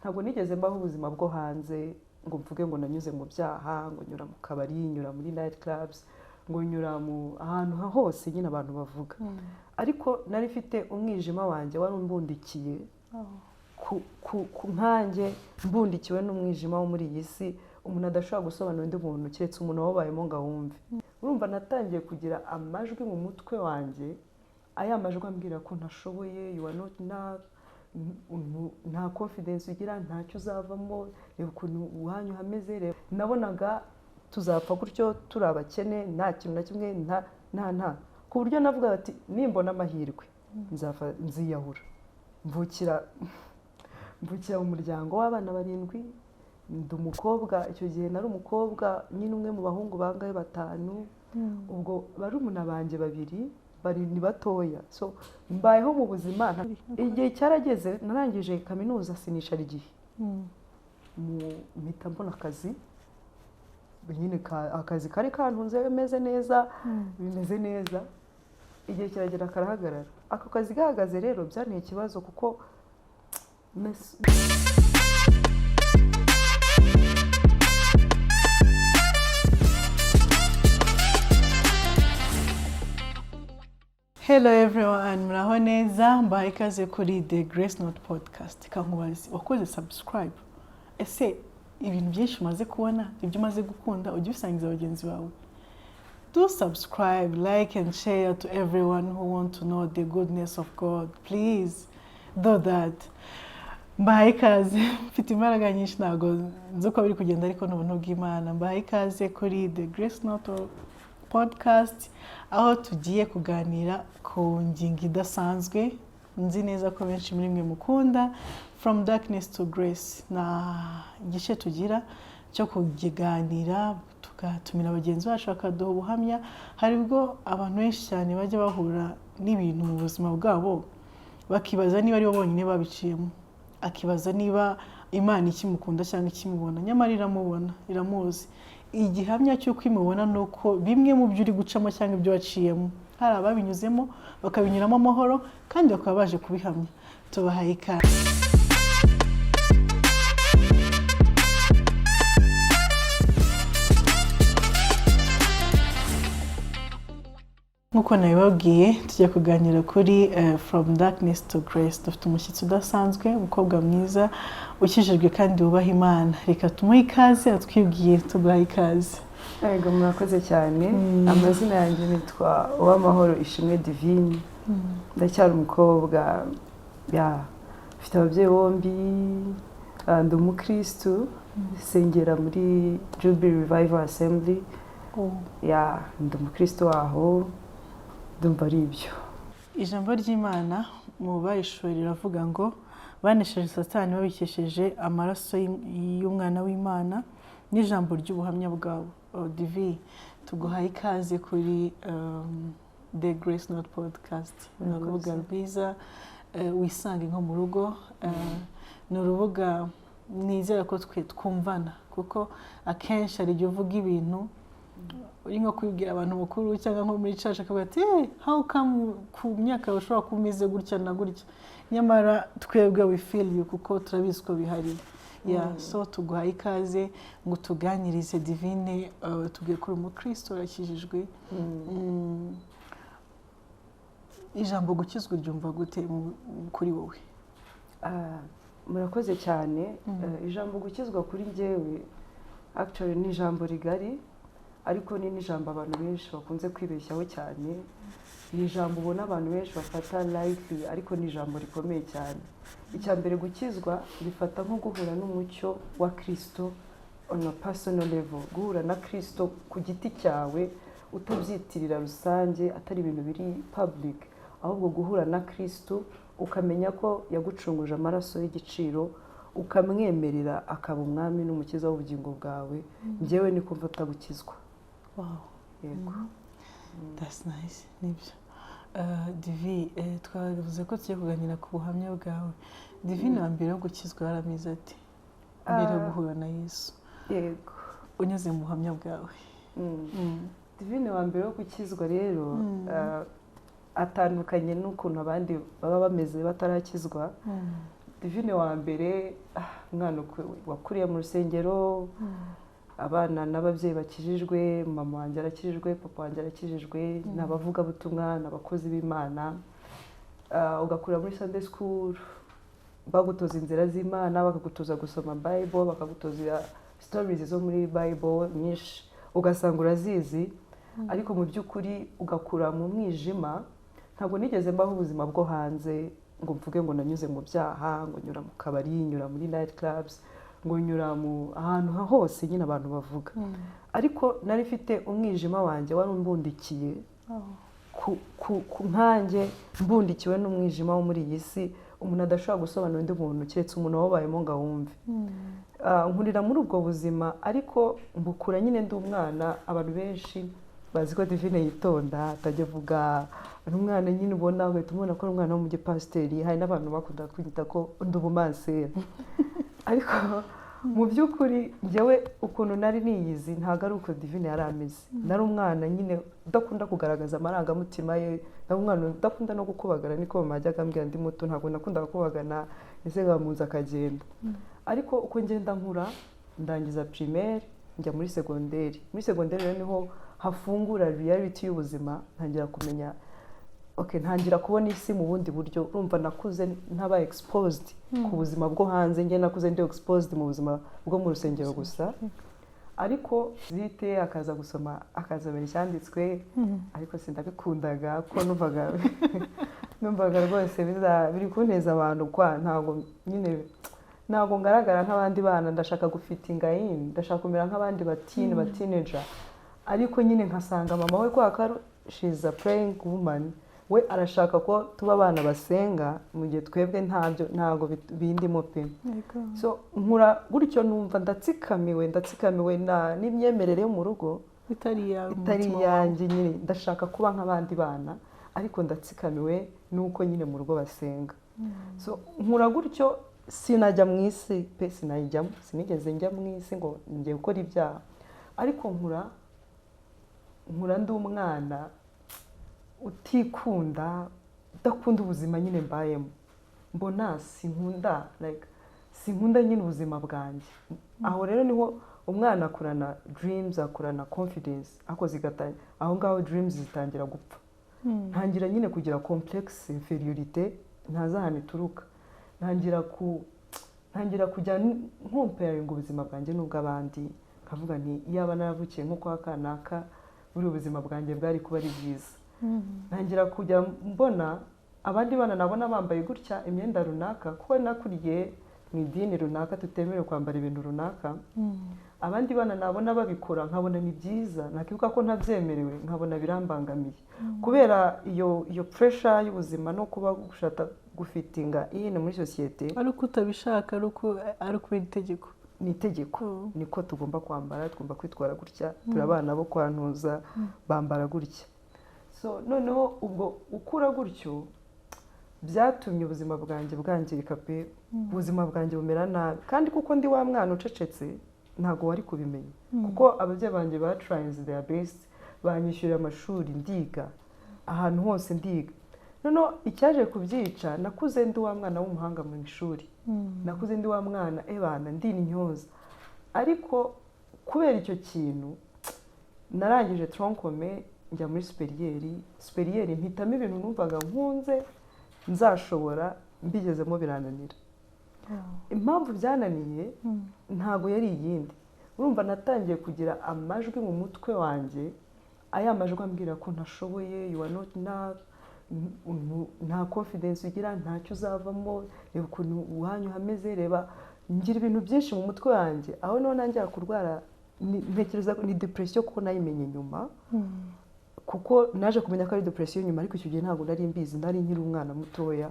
Ntabwo nigeze mbaho ubuzima bwo hanze ngo mvuge ngo nanyuze mu byaha, ngo nyura mu kabari, nyura muri night clubs, ngo nyura mu ahantu hose nyine abantu bavuga, ariko nari mfite umwijima wanjye wari umbundikiye ku nkanjye, mbundikiwe n'umwijima wo muri iyi si umuntu adashobora gusobanura undi muntu keretse umuntu wabayemo ngo awumve. Urumva, natangiye kugira amajwi mu mutwe wanjye, aya majwi ambwira ko ntashoboye, you are not enough, nta confidence ugira, ntacyo uzavamo, reba ukuntu iwanyu hameze, reba. Nabonaga tuzapfa gutyo turi abakene, nta kintu na kimwe, nta ku buryo navuga ati nimbona amahirwe nzafa nziyahura. Mvukira mu muryango w'abana barindwi, ndi umukobwa. Icyo gihe nari umukobwa nyine umwe mu bahungu bangahe, batanu. Ubwo barumuna banjye babiri bari ni batoya, so mbayeho mu buzima. Igihe cyarageze narangije kaminuza, sinicara igihe, mpita mbona akazi nyine, akazi kari kantunze bimeze neza, bimeze neza. Igihe kiragera karahagarara. Ako kazi gahagaze rero byanteye ikibazo kuko Hello everyone, muraho neza? Mbahaye ikaze kuri The Grace Note Podcast. Kankubaze, wakoze subscribe? Ese ibintu byinshi umaze kubona, ibyo umaze gukunda, ujya ubisangiza bagenzi bawe? Do subscribe, like and share to everyone who want to know the goodness of God. Please do that. Mbahaye ikaze, mfite imbaraga nyinshi, ntabwo nzi uko biri kugenda, ariko ni ubuntu bw'Imana. Mbahaye ikaze kuri The Grace Note Podcast, aho tugiye kuganira ku ngingo idasanzwe nzi neza ko benshi muri mwe mukunda, From Darkness to Grace. Na igice tugira cyo kukiganira, tugatumira bagenzi bacu bakaduha ubuhamya. Hari ubwo abantu benshi cyane bajya bahura n'ibintu mu buzima bwabo, bakibaza niba ari bo bonyine babiciyemo, akibaza niba Imana ikimukunda cyangwa ikimubona. Nyamara iramubona, iramuzi. Igihamya cy'uko imubona ni uko bimwe mu byo uri gucamo cyangwa ibyo waciyemo, hari ababinyuzemo bakabinyuramo amahoro kandi bakaba baje kubihamya. Tubahaye ikaze. Nk'uko nabibabwiye, tujya kuganira kuri From Darkness to Grace. Dufite umushyitsi udasanzwe, umukobwa mwiza ukijijwe kandi wubaha Imana. Reka tumuhe ikaze atwibwiye. Tuguhaye ikaze. Yego, murakoze cyane. Amazina yanjye nitwa Uwamahoro Ishimwe Divine, ndacyari umukobwa ya mfite ababyeyi bombi, ndi umukirisitu, nsengera muri Jubilee Revival Assembly. Ya, ndi umukirisitu waho, ndumva ari ibyo. Ijambo ry'Imana mu Bahishuwe riravuga ngo banesheje Satani babikesheje amaraso y'umwana w'Imana n'ijambo ry'ubuhamya bwabo. Oh, Divi, tuguhaye ikaze kuri The Grace Note Podcast. Ni urubuga rwiza, wisange nko mu rugo. Ni urubuga nizera ko twe twumvana, kuko akenshi hari igihe uvuga ibintu uri nko kubibwira abantu bakuru cyangwa nko muri church, akavuga ati: "Hey, how come ku myaka yawe ushobora kuba umeze gutya na gutya?" Nyamara twebwe we feel you, kuko turabizi ko bihari. Yeah, so tuguhaye ikaze ngo tuganirize. Divine, tubwiye ko uri umukristo, urakijijwe. Ijambo gukizwa uryumva gute kuri wowe? Ah, murakoze cyane. Ijambo gukizwa kuri njyewe actually ni ijambo rigari, ariko ni n'ijambo abantu benshi bakunze kwibeshyaho cyane. Ni ijambo ubona abantu benshi bafata lightly, ariko ni ijambo rikomeye cyane. Icya mbere, gukizwa bifata nko guhura n'umucyo wa Kristo on a personal level, guhura na Kristo ku giti cyawe, utabyitirira rusange, atari ibintu biri public, ahubwo guhura na Kristo ukamenya ko yagucunguje amaraso y'igiciro, ukamwemerera akaba umwami n'umukiza w'ubugingo bwawe. Njyewe niko mfata gukizwa. Yego. That's nice, nibyo. Divi, twavuze ko tugiye kuganira ku buhamya bwawe. Divine wa mbere yo gukizwa yarameze ati mbere yo guhura na Yesu? Yego. Unyuze mu buhamya bwawe. Divine wa mbere wo gukizwa rero, atandukanye n'ukuntu abandi baba bameze batarakizwa. Divine wa mbere, umwana wakuriye mu rusengero, abana n'ababyeyi bakijijwe, mama wanjye arakijijwe, papa wanjye arakijijwe, ni abavugabutumwa, ni abakozi b'Imana. Ugakurira muri Sunday school, bagutoza inzira z'Imana, bakagutoza gusoma Bible, bakagutoza stories zo muri Bible nyinshi, ugasanga urazizi, ariko mu by'ukuri ugakura mu mwijima. Ntabwo nigeze mbaho ubuzima bwo hanze ngo mvuge ngo nanyuze mu byaha, ngo nyura mu kabari, nyura muri night clubs, ngo nyura mu ahantu hose nyine abantu bavuga, ariko nari mfite umwijima wanjye wari umbundikiye ku nkanjye mbundikiwe n'umwijima wo muri iyi si umuntu adashobora gusobanura undi muntu keretse umuntu wawubayemo ngo awumve. Nkurira muri ubwo buzima, ariko mbukura nyine ndi umwana. Abantu benshi bazi ko Divine yitonda, atajya avuga, ni umwana nyine ubona ugahita umubona ko ari umwana w'umugipasiteri. Hari n'abantu bakunda kwita ko ndi umumansera, ariko mu by'ukuri njyewe ukuntu nari niyizi ntabwo ari uko Divine yari ameze. Nari umwana nyine udakunda kugaragaza amarangamutima ye, nari umwana udakunda no gukubagana, niko mama yajyaga ambwira ndi muto. Ntabwo nakundaga kubagana, ese mu nzu akagenda. Ariko uko ngenda nkura, ndangiza primaire, njya muri segonderi. Muri segonderi rero niho hafungura reality y'ubuzima, ntangira kumenya, okay, ntangira kubona isi mu bundi buryo. Urumva nakuze ntaba exposed ku buzima bwo hanze, njye nakuze ndi exposed mu buzima bwo mu rusengero gusa. Ariko zite akaza gusoma, akazamenya icyanditswe, ariko sindabikundaga kuko numvaga rwose biri kunteza abantu kwa ntabwo nyine ntabwo ngaragara nk'abandi bana. Ndashaka gufittinga in, ndashaka kumera nk'abandi bateen, ba teenager, ariko nyine nkasanga mama we, kwa ko she's a praying woman, we arashaka ko tuba abana basenga, mu gihe twebwe ntabyo, ntabwo bindimo pe. So nkura gutyo, numva ndatsikamiwe n'imyemerere yo mu rugo itari iyawe, itari umutima wawe. Iyanjye nyine. Ndashaka kuba nk'abandi bana, ariko ndatsikamiwe n'uko nyine mu rugo basenga. So nkura gutyo, sinajya mu isi pe, sinayijyamo, sinigeze njya mu isi ngo ngiye gukora ibyaha, ariko nkura ndi umwana utikunda, udakunda ubuzima nyine mbayemo. Mbona sinkunda, like sinkunda nyine ubuzima bwanjye. Aho rero niho umwana akurana dreams, akurana confidence, ariko zigatanya aho ngaho, dreams zitangira gupfa. Ntangira nyine kugira complexe infériorité, ntazi ahantu ituruka. Ntangira kujya ncomparinga ubuzima bwanjye n'ubw'abandi, nkavuga nti iyaba naravukiye nko kwa kanaka, buri ubuzima bwanjye bwari kuba ari bwiza. Ntangira kujya mbona abandi bana, nabona bambaye gutya imyenda runaka, kuko nakuriye mu idini runaka tutemerewe kwambara ibintu runaka, abandi bana nabona babikora nkabona ni byiza, nakibuka ko ntabyemerewe nkabona birambangamiye, kubera iyo pressure y'ubuzima no kuba gushaka gufittinga in muri sosiyete. Ari uko utabishaka, ari ukubera itegeko. Ni itegeko, niko tugomba kwambara, tugomba kwitwara gutya, turi abana bo kwantuza bambara gutya. So noneho ubwo ukura gutyo byatumye ubuzima bwanjye bwangirika pe, ubuzima bwanjye bumera nabi. Kandi kuko ndi wa mwana ucecetse, ntabwo wari kubimenya, kuko ababyeyi banjye ba trying their best, banyishyurira amashuri, ndiga ahantu hose ndiga. Noneho icyaje kubyica, nakuze ndi wa mwana w'umuhanga mu ishuri, nakuze ndi wa mwana ebana ndi intyoza, ariko kubera icyo kintu narangije tronc commun, njya muri supérieur. Supérieur mpitamo ibintu numvaga nkunze nzashobora, mbigezemo birananira. Impamvu byananiye ntabwo yari iyindi, urumva natangiye kugira amajwi mu mutwe wanjye, aya majwi ambwira ko ntashoboye, you are not enough, nta confidence ugira, ntacyo uzavamo, reba ukuntu iwanyu hameze, reba. Ngira ibintu byinshi mu mutwe wanjye. Aho niho ntangira kurwara, ntekereza ko ni depression, kuko nayimenye nyuma, kuko naje kumenya ko ari depression nyuma, ariko icyo gihe ntabwo nari mbizi, nari nkiri umwana mutoya.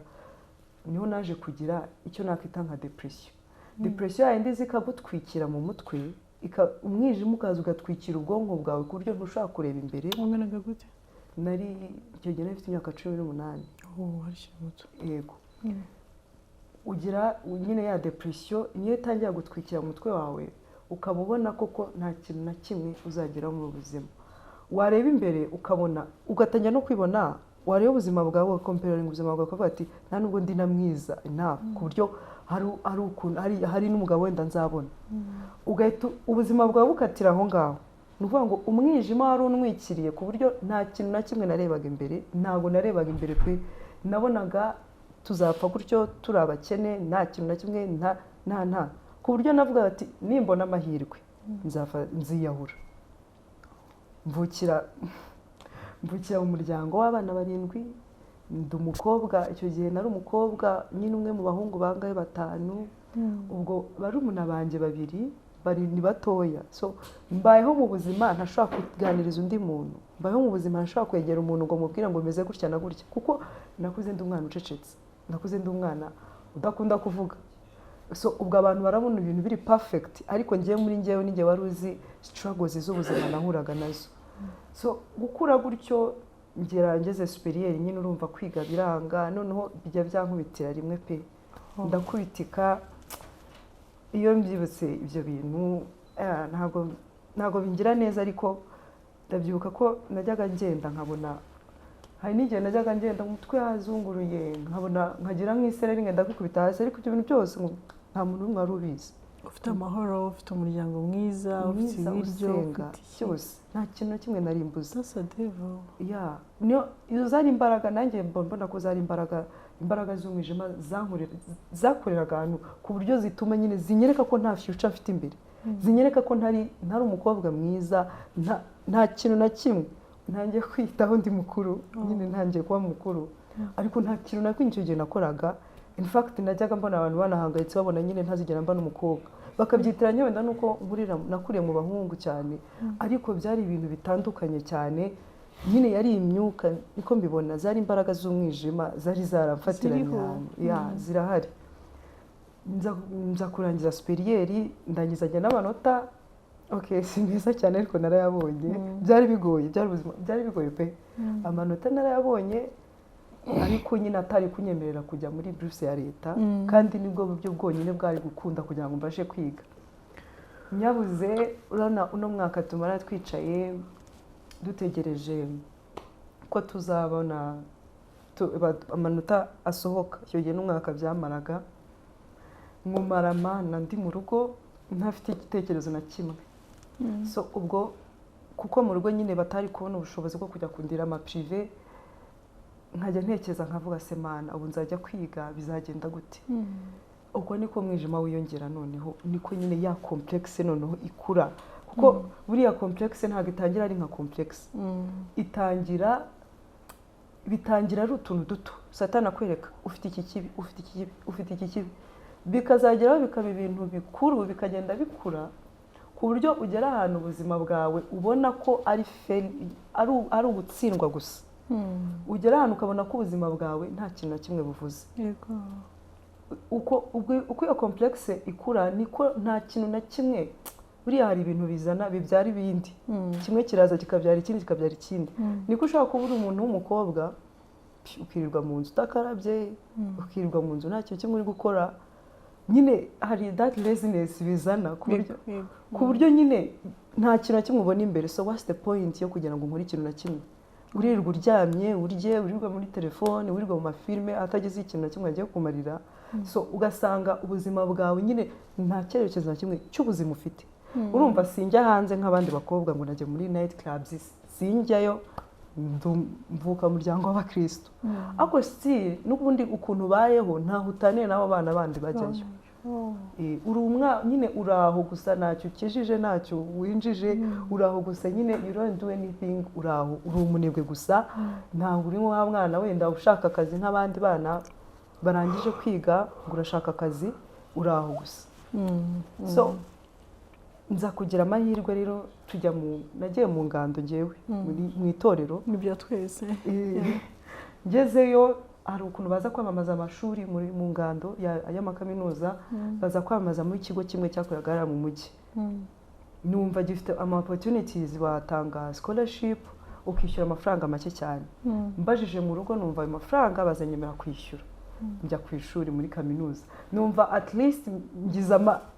Niho naje kugira icyo nakwita nka depression. Depression yayindi iza ikagutwikira mu mutwe, umwijima ukaza ugatwikira ubwonko bwawe ku buryo ntushobora kureba imbere. Wanganaga gute? Nari icyo gihe nari mfite imyaka 18. Oh, wari ukiri muto. Yego. Ugira nyine ya depression niyo itangira gutwikira umutwe wawe, ukaba ubona koko nta kintu na kimwe uzageraho mu buzima. Wareba imbere ukabona, ugatangira no kwibona, wareba ubuzima bwawe, ugacomparinga ubuzima bwawe, ukavuga ati nta nubwo ndi na mwiza enough ku buryo Hari ukuntu hari n'umugabo wenda nzabona, ugahita ubuzima bwawe bukatira aho ngaho. Ni ukuvuga ngo umwijima wari untwikiriye ku buryo nta kintu na kimwe narebaga imbere. Ntabwo narebaga imbere pe. Nabonaga tuzapfa gutyo, turi abakene, nta kintu na kimwe, nta ku buryo navuga ati: "Nimbona amahirwe nzafa nziyahura." Mvukira mu muryango w'abana barindwi, ndi umukobwa. Icyo gihe nari umukobwa nyine, umwe mu bahungu bangahe, batanu. Ubwo barumuna banjye babiri bari ni batoya. So mbayeho mu buzima ntashobora kuganiriza undi muntu, mbayeho mu buzima ntashobora kwegera umuntu ngo mubwire ngo meze gutya na gutya, kuko nakuze ndi umwana ucecetse, nakuze ndi umwana udakunda kuvuga. So ubwo abantu barabona ibintu biri perfect, ariko ngewe muri ngewe ninjye wari uzi struggles z'ubuzima nahuraga nazo. So gukura gutyo, ngera ngeze supérieur nyine, urumva kwiga biranga. Noneho bijya byankubitira rimwe pe, ndakubitika. Iyo mbyibutse ibyo bintu, ntabwo bingira neza. Ariko ndabyibuka ko najyaga ngenda nkabona, hari n'igihe najyaga ngenda umutwe hazunguruye, nkabona nkagira nk'isereri, ngenda kwikubita hasi. Ariko ibyo bintu byose ngo nta muntu n'umwe wari ubizi. Ufite amahoro, ufite umuryango mwiza, ufite mwiza, ibiryo, usenga, ufite iki? Byose, nta kintu na kimwe nari mbuze. That's a devil. Ya, niyo izo zari imbaraga. Nanjye mbona ko zari imbaraga z'umwijima zakoreraga ahantu ku buryo zituma nyine zinyereka ko nta future mfite imbere, zinyereka ko ntari umukobwa mwiza, nta kintu na kimwe. Ntangiye kwitaho ndi mukuru nyine, ntangiye kuba mukuru, ariko nta kintu na kimwe icyo gihe nakoraga. In fact, najyaga mbona abantu banahangayitse, babona nyine ntazigera mbona umukobwa, bakabyitiranya wenda nuko nkurira nakuriye mu bahungu cyane. Ariko byari ibintu bitandukanye cyane nyine, yari imyuka, niko mbibona, zari imbaraga z'umwijima zari zaramfatiranye Ziriho. ahantu. Ya, zirahari. Nza kurangiza supérieur, ndangiza njya n'amanota, okay, si meza cyane ariko narayabonye. Byari bigoye, byari ubuzima, byari bigoye pe. Amanota narayabonye, ariko nyine atari kunyemerera kujya muri buruse ya leta, kandi nibwo buryo bwonyine bwari gukunda kugira ngo mbashe kwiga. Nyabuze, urabona uno mwaka tumara twicaye dutegereje ko tuzabona amanota asohoka. Icyo gihe n'umwaka byamaraga nkumarama ndi mu rugo ntafite igitekerezo na kimwe. So ubwo kuko mu rugo nyine batari kubona ubushobozi bwo kujya kundira ama privé, nkajya ntekereza nkavuga: "Se Mana, ubu nzajya kwiga bizagenda gute?" Ubwo niko umwijima wiyongera. Noneho niko nyine ya complexe noneho ikura, kuko buriya complexe ntabwo itangira ari nka complexe, itangira bitangira ari utuntu duto Satani akwereka: ufite iki kibi, ufite iki kibi, ufite iki kibi, bikazageraho bikaba ibintu bikuru, bikagenda bikura ku buryo ugera ahantu ubuzima bwawe ubona ko ari ari ugutsindwa gusa. Ugera ahantu ukabona ko ubuzima bwawe nta kintu na kimwe buvuze. Uko iyo complexe ikura, niko nta kintu na kimwe. Buriya hari ibintu bizana bibyara ibindi, kimwe kiraza kikabyara ikindi, kikabyara ikindi. Niko ushobora kuba uri umuntu w'umukobwa, ukirirwa mu nzu utakarabye, ukirirwa mu nzu nta kintu kimwe uri gukora. Nyine hari that laziness bizana ku buryo nyine nta kintu na kimwe ubona imbere. So what's the point yo kugira ngo nkore ikintu na kimwe? Uririrwa uryamye, urye, wirirwa muri telefone, wirirwa mu mafilime atagize ikintu na kimwe agiye kumarira. So ugasanga ubuzima bwawe nyine nta cyerekezo na kimwe cy'ubuzima ufite. Urumva sinjya hanze nk'abandi bakobwa ngo najya muri night clubs, sinjyayo. Mvuka mu muryango w'abakristo, ariko still n'ubundi ukuntu ubayeho ntaho utaniye n'abo bana bandi bajyayo. Uri umwa nyine, uri aho gusa, ntacyo ukijije, ntacyo winjije, uri aho gusa nyine, you don't do anything, uri aho, uri umunebwe gusa. Ntabwo uri wa mwana wenda ushaka akazi nk'abandi bana barangije kwiga ngo urashaka akazi, uri aho gusa. So nza kugira amahirwe rero, tujya mu nagiye mu ngando ngewe mu itorero. Ni ibya twese. Ngezeyo hari ukuntu baza kwamamaza amashuri mu ngando y'amakaminuza, baza kwamamaza muri kigo kimwe cyakoreraga hariya mu mujyi. Numva gifite ama opportunities, watanga scholarship ukishyura amafaranga make cyane. Mbajije mu rugo, numva ayo mafaranga bazanyemera kwishyura, njya ku ishuri muri kaminuza. Numva at least ngize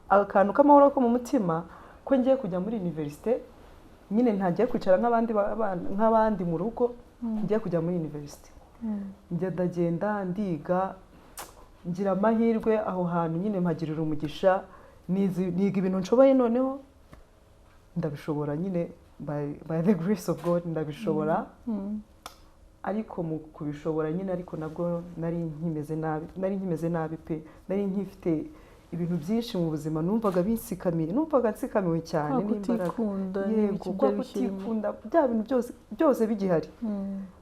akantu k'amahoro ko mu mutima ko ngiye kujya muri université nyine, ntagiye kwicara nk'abandi nk'abandi mu rugo, ngiye kujya muri université. Njya ndagenda ndiga. Ngira amahirwe aho hantu nyine mpagirira umugisha, niga ibintu nshoboye, noneho ndabishobora nyine, by the grace of God ndabishobora. Ariko mu kubishobora nyine, ariko nabwo nari nkimeze nabi, nari nkimeze nabi pe. Nari nkifite ibintu byinshi mu buzima numvaga binsikamiye, numvaga nsikamiwe cyane Kwa n'imbaraga. Kutikunda Yego. n'ibiki Kwa byari bikirimo. Kutikunda, bya bintu byose byose bigihari,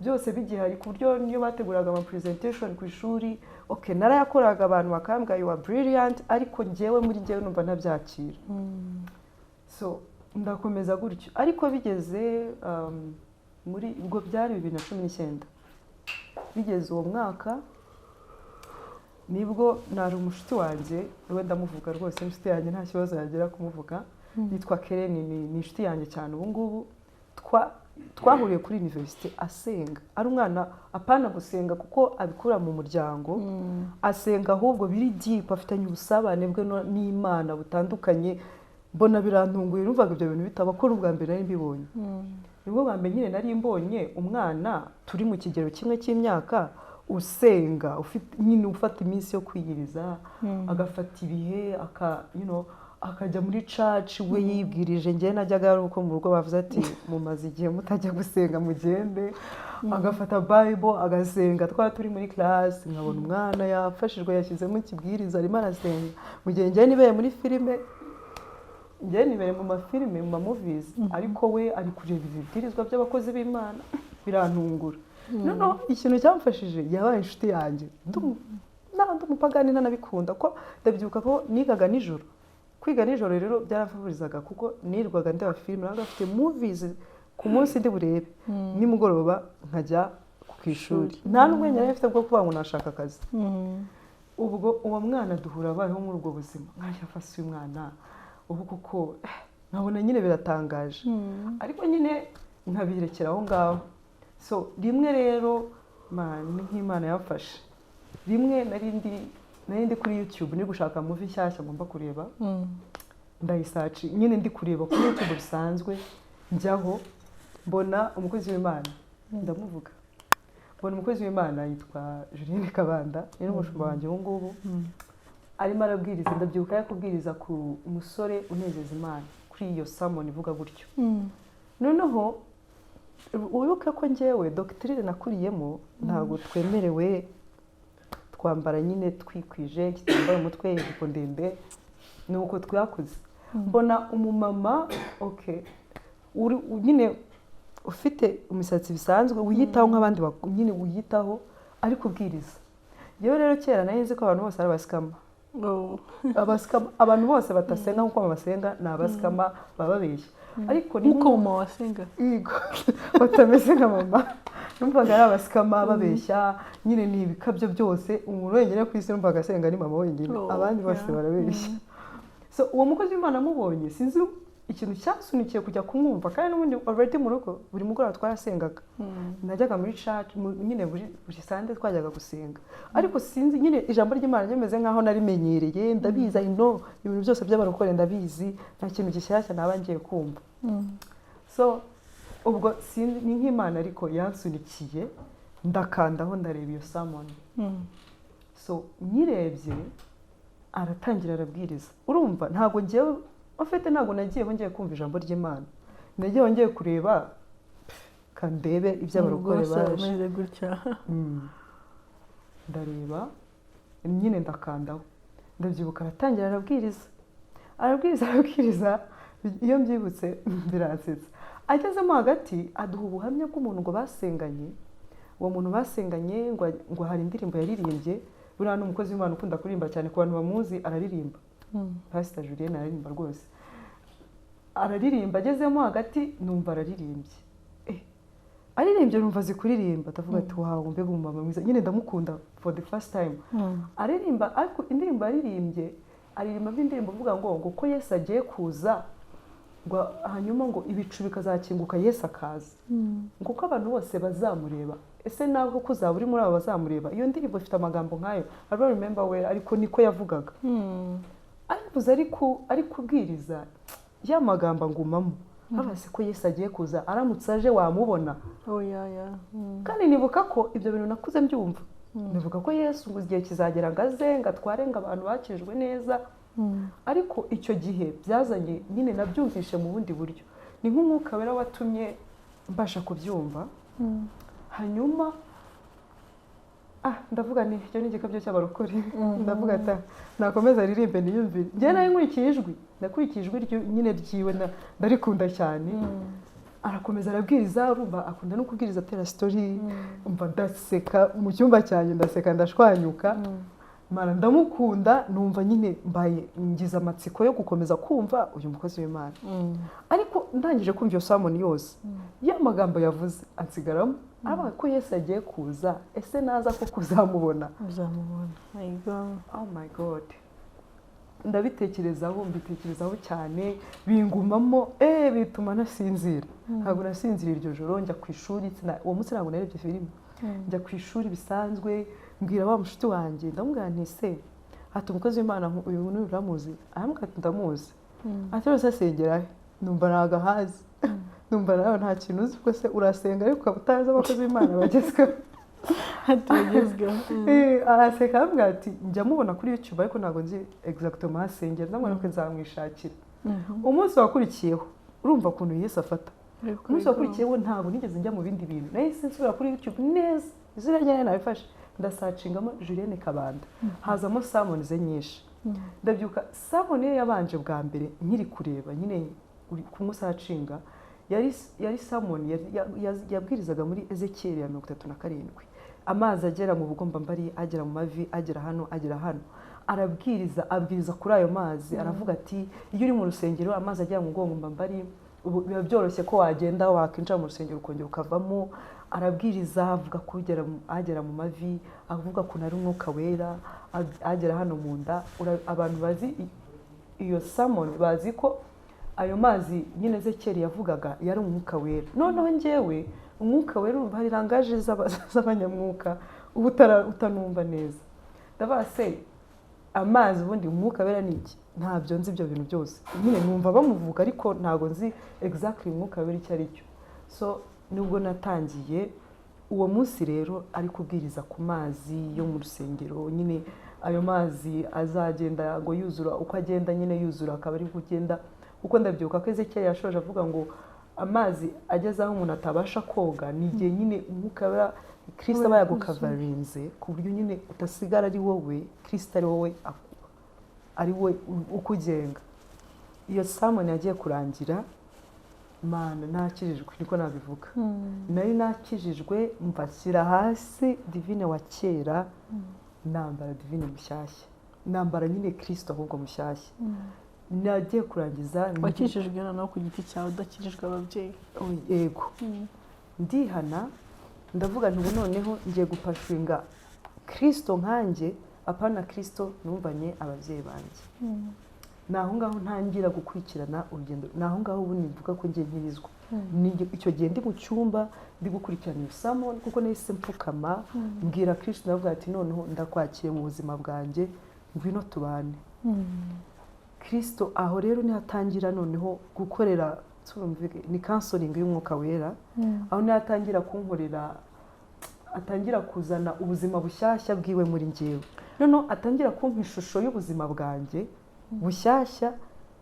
byose bigihari, ku buryo niyo bateguraga ama presentation ku ishuri, okay, narayakoraga, abantu bakambwira "You are brilliant", ariko njyewe muri njyewe numva ntabyakira. So ndakomeza gutyo, ariko bigeze muri ubwo byari 2019, bigeze uwo mwaka nibwo nari umushuti wanjye, we ndamuvuga rwose, inshuti yanjye, nta kibazo yagira kumuvuga, yitwa Kereni, ni inshuti yanjye cyane ubu ngubu. Twahuriye kuri université asenga, ari umwana, apana gusenga kuko abikura mu muryango, asenga ahubwo biri deep, afitanye ubusabane bwe n'Imana butandukanye. Mbona birantunguye, numvaga ibyo bintu bitaba, ko ubwa mbere nari mbibonye. Nibwo bwa mbere nyine nari mbonye umwana turi mu kigero kimwe cy'imyaka usenga, ufite nyine ufata iminsi yo kwiyiriza, agafata ibihe aka akajya muri church we yibwirije. Njyewe najyaga ari uko mu rugo bavuze ati "Mumaze igihe mutajya gusenga, mugende." Agafata Bible agasenga, twaba turi muri class nkabona umwana yafashijwe, yashyizemo ikibwiriza, arimo arasenga, mu gihe njyewe nibereye muri filime, njyewe nibereye mu mafilime, mu ma movies, ariko we ari kureba ibibwirizwa by'abakozi b'Imana. Birantungura. Noneho ikintu cyamfashije, yabaye inshuti yanjye. Ndi umupagani ntanabikunda, ko ndabyibuka ko nigaga nijoro. Kwiga nijoro rero byaramfavorizaga, kuko nirirwaga ndeba filime, nabaga mfite movies ku munsi ndi burebe, nimugoroba nkajya ku ishuri. Nta n'ubwenge nari mfite bwo kuvuga ngo nashaka akazi. Ubwo uwo mwana duhura abayeho muri ubwo buzima, nkajya mfashe uyu mwana ubu kuko nkabona nyine biratangaje, ariko nyine nkabirekera aho ngaho. So rimwe rero, man, ni nk'Imana yamfashe. Rimwe nari ndi kuri YouTube ndi gushaka movie nshyashya ngomba kureba, ndayisearcha nyine, ndi kureba kuri YouTube bisanzwe, njyaho mbona umukozi w'Imana, ndamuvuga, mbona umukozi w'Imana yitwa Julienne Kabanda, ni n'umushumba wanjye ubu ngubu, arimo arabwiriza. Ndabyibuka ari kubwiriza ku musore unezeza Imana, kuri iyo sermon ivuga gutyo. Noneho wibuke ko njyewe doctrine nakuriyemo, ntabwo twemerewe, twambara nyine twikwije, igitambaro mu mutwe, ijipo ndende, ni uko twakuze. Mbona umumama, okay, uri nyine ufite imisatsi bisanzwe, wiyitaho nk'abandi nyine wiyitaho, ari kubwiriza. Yewe rero kera nari nzi ko abantu bose ari abascammer. Oh. Abascammer, abantu bose batasenga nk'uko basenga ni abascammer, baba babeshya, ariko ni Nk'uko mama wasenga. Yego, batameze nka mama, numvaga ari abascammer babeshya nyine, ni ibikabyo byose. Umuntu wenyine ku isi numvaga asenga ni mama wenyine, Oh, abandi bose barabeshya. So uwo mukozi w'Imana amubonye, sinzi ikintu cyasunikiye kujya kumwumva, kandi n'ubundi already mu rugo buri mugoroba twarasengaga. Najyaga muri church nyine buri Sunday twajyaga gusenga, ariko sinzi nyine, ijambo ry'Imana rimeze nkaho narimenyereye, ndabizi, I know ibintu byose by'abarokore ndabizi, nta kintu gishyashya naba ngiye kumva. So ubwo sinzi, ni nk'Imana ariko yansunikiye, ndakandaho ndareba iyo sermon. So nyirebye, aratangira arabwiriza. Urumva ntabwo ngewe ufite, ntabwo nagiyeho ngiye kumva ijambo ry'Imana, nagiyeho ngiye kureba kandebe iby'abarokore Rwose baje. Umeze gutya. Ndareba nyine, ndakandaho, ndabyibuka aratangira arabwiriza, arabwiriza, arabwiriza. Iyo mbyibutse biransetsa. Agezemo hagati aduha ubuhamya bw'umuntu ngo basenganye. Uwo muntu basenganye ngo hari indirimbo yaririmbye. Buriya ni umukozi w'Imana ukunda kuririmba cyane, ku bantu bamuzi araririmba. Pasita Julienne araririmba rwose, araririmba. Agezemo hagati numva araririmbye, aririmbye, numva azi kuririmba, ndavuga ati "Wawe, mbega umumama mwiza!" Nyine ndamukunda for the first time. Aririmba, ariko indirimbo yaririmbye, aririmba indirimbo ivuga ngo ko Yesu agiye kuza, ngo hanyuma ngo ibicu bikazakinguka Yesu akaza, ngo ko abantu bose bazamureba. Ese nawe koko uzaba uri muri abo bazamureba? Iyo ndirimbo ifite amagambo nk'ayo, I don't remember well, ariko niko yavugaga. Arivuze, ariko ari kubwiriza, ya magambo angumamo, habase ko Yesu agiye kuza, aramutse aje wamubona? Oh, yeah. Kandi nibuka ko ibyo bintu nakuze mbyumva. Bivuga ko Yesu ngo igihe kizagera ngo aze ngo atware ngo abantu bakijwe neza. Ariko icyo gihe byazanye nyine nabyumvishe mu bundi buryo, ni nk'umwuka wera watumye mbasha kubyumva. Hanyuma ndavuga nti icyo ni igikabyo cy'abarokore. Ndavuga ati nakomeza aririmbe niyumvire. Njyewe nawe nkurikiye ijwi, nakurikiye ijwi nyine ryiwe, ndarikunda cyane. Arakomeza arabwiriza, urumva akunda no kubwiriza atera story. Umva ndaseka mu cyumba cyanjye, ndaseka ndashwanyuka. Mara ndamukunda, numva nyine mbaye ngize amatsiko yo gukomeza kumva uyu mukozi w'Imana. Ariko ndangije kumva iyo sermon yose, ya magambo yavuze ansigaramo, aravuga ko Yesu agiye kuza, ese naza ko kuzamubona? Uzamubona. Oh my God, ndabitekerezaho, mbitekerezaho cyane, bingumamo, bituma nasinzira. Ntabwo nasinzira iryo joro. Njya ku ishuri, uwo munsi ntabwo narebye filime. Njya ku ishuri bisanzwe, mbwira wa mushuti wanjye, ndamubwira nti se, ati umukozi w'Imana uyu muntu uramuzi? Arambwira ati ndamuzi. Ati rwose asengera he? Numva ntabwo ahazi. Numva nawe nta kintu uzi, kuko se urasenga ariko ukaba utazi abakozi b'Imana bagezweho. Bagezweho. Araseka, arambwira ati njya mubona kuri YouTube ariko ntabwo nzi exactement aho asengera. Ndamubona ko nzamwishakira. Umunsi wakurikiyeho, urumva ukuntu Yesu afata, umunsi wakurikiyeho ntabwo nigeze njya mu bindi bintu, nahise nsubira kuri YouTube neza, izina rye nabifashe, ndasearchingamo Julienne Kabanda, hazamo sermon ze nyinshi. Ndabyuka, sermon ye yabanje bwa mbere nkiri kureba nyine kumusearchinga, yari sermon yabwirizaga muri Ezekiyeli ya 37, amazi agera mu bugombambari, agera mu mavi, agera hano, agera hano. Arabwiriza, abwiriza kuri ayo mazi, aravuga ati iyo uri mu rusengero amazi agera mu bugombambari, ubu biba byoroshye ko wagenda wakinjira mu rusengero ukongera ukavamo. Arabwiriza avuga ko agera mu mavi, avuga ko ari umwuka wera agera hano mu nda. Abantu bazi iyo sermon bazi ko ayo mazi nyine Ezekiyeli yavugaga yari umwuka wera. Noneho njyewe umwuka wera, urumva hari language z'abanyamwuka uba utanumva neza. Ndavuga se amazi ubundi umwuka wera ni iki? Ntabyo nzi ibyo bintu byose. Nyine numva bamuvuga ariko ntabwo nzi exactly umwuka wera icyo ari cyo. So nubwo natangiye uwo munsi rero ari kubwiriza ku mazi yo mu rusengero nyine, ayo mazi azagenda ngo yuzura, uko agenda nyine yuzura akaba ari kugenda, kuko ndabyibuka ko Ezekiyeli yashoje avuga ngo amazi ageze aho umuntu atabasha koga, ni igihe nyine umwuka wera Kristo aba yagucoverinze ku buryo nyine utasigara ari wowe, Kristo ari wowe, ari we ukugenga. Iyo sermon yagiye kurangira, Mana, nakijijwe, niko nabivuga. Nari nakijijwe, mbashyira hasi Divine wa kera, nambara Divine mushyashya, nambara nyine Kristo ahubwo mushyashya. Nagiye kurangiza Wakijijwe noneho ku giti cyawe, udakijijwe ababyeyi? Oh, yego. Ndihana, ndavuga nti ubu noneho ngiye gupursuinga Kristo nkanjye, apana Kristo numvanye ababyeyi banjye. Ni aho ngaho ntangira gukurikirana urugendo, ni aho ngaho ubu nivuga ko ngiye nkirizwa. Icyo gihe ndi mu cyumba ndi gukurikirana iyo sermon, kuko nahise mfukama mbwira Kristo, ndavuga ati noneho ndakwakiye mu buzima bwanjye, ngwino tubane. Kristo aho rero niho atangira noneho gukorera, ni counseling y'umwuka wera. Aho niho atangira kunkorera, atangira kuzana ubuzima bushyashya bwiwe muri njyewe, noneho atangira kumpa ishusho y'ubuzima bwanjye bushyashya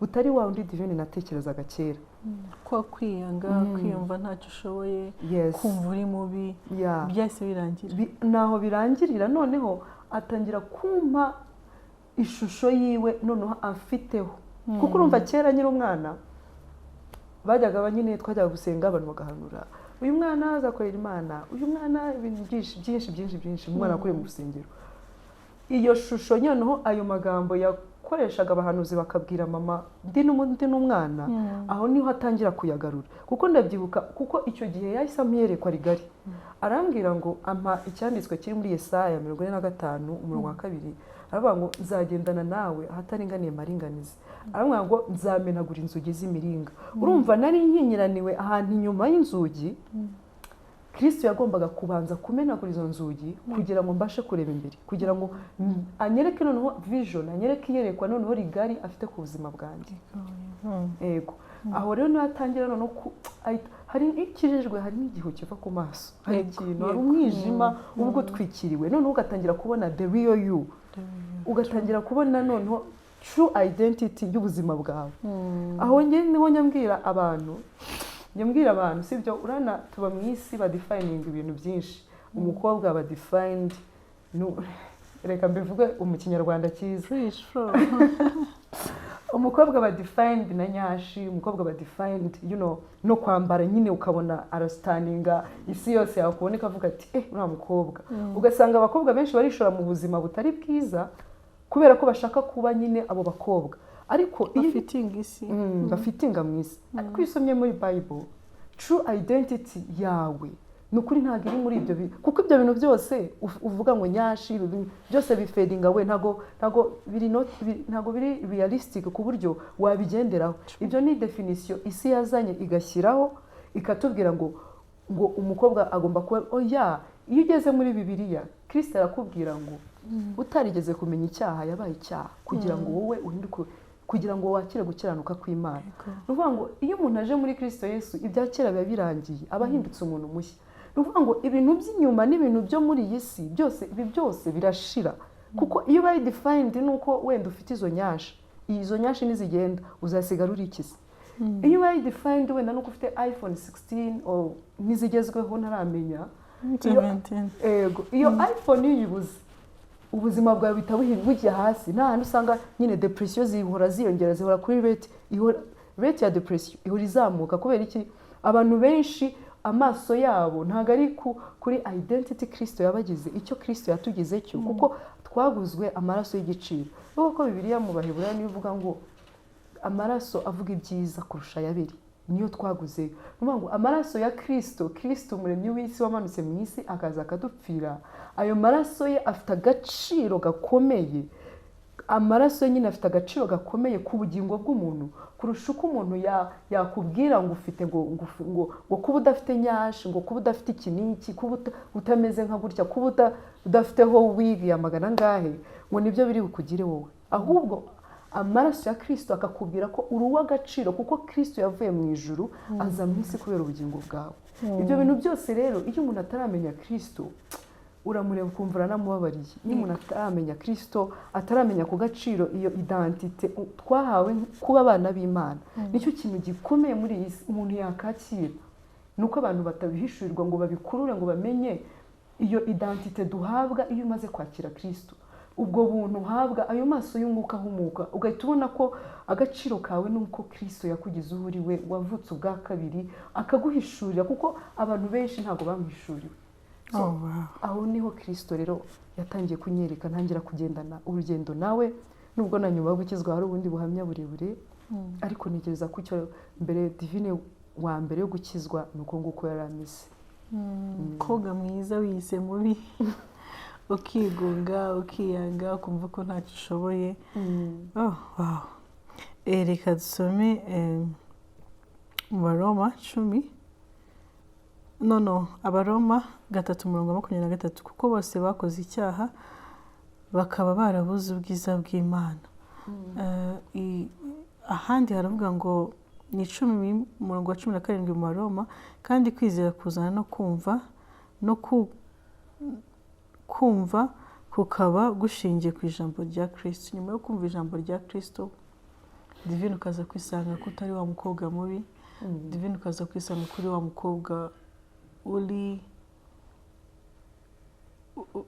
butari wa wundi Divine natekerezaga kera. Kwa kwiyanga, kwiyumva ntacyo ushoboye, kumva uri mubi, byahise birangira. Naho birangirira. Noneho atangira kumpa ishusho yiwe noneho amfiteho, kuko urumva kera nyiri umwana bajyaga nyine, twajyaga gusenga abantu bagahanura uyu mwana azakorera Imana, uyu mwana, ibintu byinshi byinshi byinshi byinshi, umwana akuriye mu rusengero. Iyo shusho noneho, ayo magambo yakoreshaga abahanuzi bakabwira mama ndi n'umwana, aho niho atangira kuyagarura. Kuko ndabyibuka, kuko icyo gihe yahise amyerekwa rigari, arambwira ngo ampa icyanditswe kiri muri Yesaya 45 umurongo wa 2, aravuga ngo nzagendana nawe ahataringaniye maringanize, aravuga ngo nzamenagura inzugi z'imiringa. Urumva nari nkinyiraniwe ahantu inyuma y'inzugi. Kristo yagombaga kubanza kumenagura izo nzugi kugira ngo mbashe kureba imbere, kugira ngo anyereke noneho vision, anyereke iyerekwa noneho rigari afite ku buzima bwanjye. Yego, aho rero niho atangira noneho hari ikijijwe, hari n'igihu kiva ku maso, hari ikintu, hari umwijima uba ugutwikiriwe, noneho ugatangira kubona the real you, ugatangira kubona noneho true identity y'ubuzima bwawe. Aho njye niho njya mbwira abantu, sibyo, urana tuba mu isi badefininga ibintu byinshi. Umukobwa aba defined reka mbivuge mu Kinyarwanda cyiza. Fresh flow. Umukobwa aba defined na nyashi, umukobwa aba defined no kwambara nyine, ukabona arasitaninga, isi yose yakubona ikavuga ati: "Eh, uriya mukobwa." Ugasanga abakobwa benshi barishora mu buzima butari bwiza kubera ko bashaka kuba nyine abo bakobwa, ariko iyo bafitinga isi. Bafitinga mu isi. Ariko iyo usomye muri Bible, true identity yawe ni ukuri ntabwo iri muri ibyo kuko ibyo bintu byose uvuga ngo nyashi, ibi bintu byose bifadinga we, ntabwo biri not, ntabwo biri realistic ku buryo wabigenderaho. Ibyo ni definition isi yazanye, igashyiraho, ikatubwira ngo umukobwa agomba kuba. Oya, iyo ugeze muri Bibiliya, Kristo arakubwira ngo utarigeze kumenya icyaha yabaye icyaha kugira ngo wowe uhinduke, kugira ngo wakire gukiranuka kw'Imana. Ni ukuvuga ngo iyo umuntu aje muri Kristo Yesu, ibya kera biba birangiye, aba ahindutse umuntu mushya. Ni ukuvuga ngo ibintu by'inyuma n'ibintu byo muri iyi si byose, ibi byose birashira, kuko iyo ubaye defined nuko wenda ufite izo nyashi, izo nyashi nizigenda uzasigara uri ikisi? Iyo ubaye defined wenda nuko ufite iPhone 16 or n'izigezweho ntaramenya, 17. Ego, iyo iPhone iyo uyibuze, ubuzima bwawe buhita bujya hasi. Nta hantu usanga nyine depression zihora ziyongera, zihora kuri rate, ihora rate ya depression ihora izamuka. Kubera iki? Abantu benshi amaso yabo ntabwo ari kuri identity Kristo yabagize, icyo Kristo yatugize cyo, kuko twaguzwe amaraso y'igiciro. Kuko Bibiliya mu Baheburayo niyo ivuga ngo amaraso avuga ibyiza kurusha ayabiri niyo twaguze. Ni ukuvuga ngo amaraso ya Kristo, Kristo umuremyi w'isi wamanutse mu isi akaza akadupfira, ayo maraso ye afite agaciro gakomeye. Amaraso ye nyine afite agaciro gakomeye ku bugingo bw'umuntu kurusha uko umuntu yakubwira ngo ufite ngo kuba udafite nyashi, ngo kuba udafite iki n'iki, kuba utameze nka gutya, kuba udafiteho wig ya magana angahe, ngo nibyo biri bukugire wowe. Ahubwo amaraso ya Kristo akakubwira ko uri uw'agaciro kuko Kristo yavuye mu ijuru aza mu isi kubera ubugingo bwawe. Ibyo bintu byose rero, iyo umuntu ataramenya Kristo, uramureba ukumva uranamubabariye. Iyo umuntu ataramenya Kristo, ataramenya ku gaciro iyo identité twahawe kuba abana b'Imana, nicyo kintu gikomeye muri iyi si umuntu yakakira. Ni uko abantu batabihishurirwa ngo babikurure, ngo bamenye iyo identité duhabwa iyo umaze kwakira Kristo, ubwo buntu uhabwa, ayo maso y'umwuka ahumuka, ugahita ubona ko agaciro kawe ni uko Kristo yakugize uwo uri we, wavutse ubwa kabiri, akaguhishurira, kuko abantu benshi ntabwo bamuhishuriwe. So, aho niho Kristo rero yatangiye kunyereka, ntangira kugendana urugendo nawe, nubwo na nyuma yo gukizwa hari ubundi buhamya burebure, ariko ntekereza ko icyo mbere, Divine wa mbere yo gukizwa, ni uko nguko yari ameze. Umukobwa mwiza wiyise mubi, ukigunga, ukiyanga, ukumva ko ntacyo ushoboye. Oh, wow. Reka dusome mu Baroma 10, no, Abaroma 3 umurongo wa 23: "Kuko bose bakoze icyaha bakaba barabuze ubwiza bw'Imana." Ahandi haravuga ngo ni 10 umurongo wa 17 mu Baroma: "Kandi kwizera kuzana no kumva, no kumva kukaba gushingiye ku ijambo rya Kristo." Nyuma yo kumva ijambo rya Kristo, Divine, ukaza kwisanga ko utari wa mukobwa mubi. Divine, ukaza kwisanga kuri wa mukobwa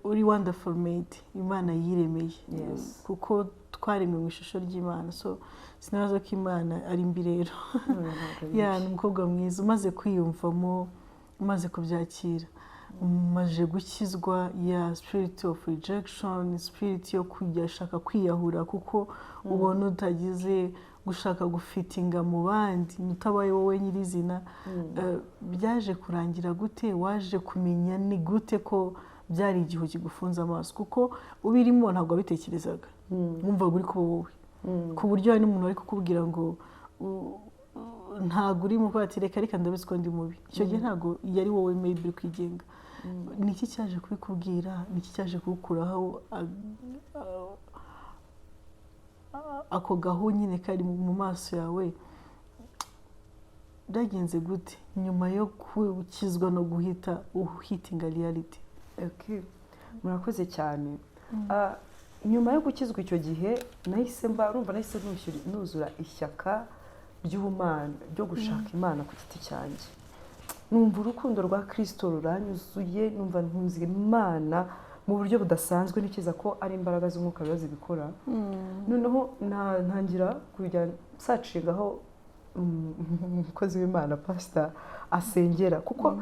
uri wonderful made, Imana yiremeye, kuko twaremwe mu ishusho ry'Imana. So sinabaza ko Imana ari mbi rero. Ya, ni umukobwa mwiza umaze kwiyumvamo, umaze kubyakira, umaze gukizwa ya spirit of rejection, spirit yo kujya kwiyahura kuko ubona utagize, gushaka gufitinga mu bandi, utabaye wowe nyirizina. Byaje kurangira gute? Waje kumenya ni gute ko byari igihu kigufunze amaso? Kuko ubirimo ntabwo wabitekerezaga, wumvaga uri kuba wowe, ku buryo hari n'umuntu wari kukubwira ngo Ntabwo uri mu kuba ati reka reka, ndabizi ko ndi mubi. Icyo gihe ntabwo yari wowe maybe uri kwigenga. Ni iki cyaje kubikubwira? Ni iki cyaje kugukuraho ako gahu nyine kari mu maso yawe? Byagenze gute nyuma yo gukizwa no guhita uhittinga reality? Okay. Murakoze cyane. Nyuma yo gukizwa, icyo gihe nahise mba urumva nahise nuzura ishyaka ry'ubumana, ryo gushaka Imana ku giti cyanjye. Numva urukundo rwa Kirisito ruranyuzuye, numva nkunze Imana mu buryo budasanzwe. Ntekereza ko ari imbaraga z'Umwuka biba zibikora. Noneho ntangira kujya nsearchinga aho umukozi w'Imana pasita asengera, kuko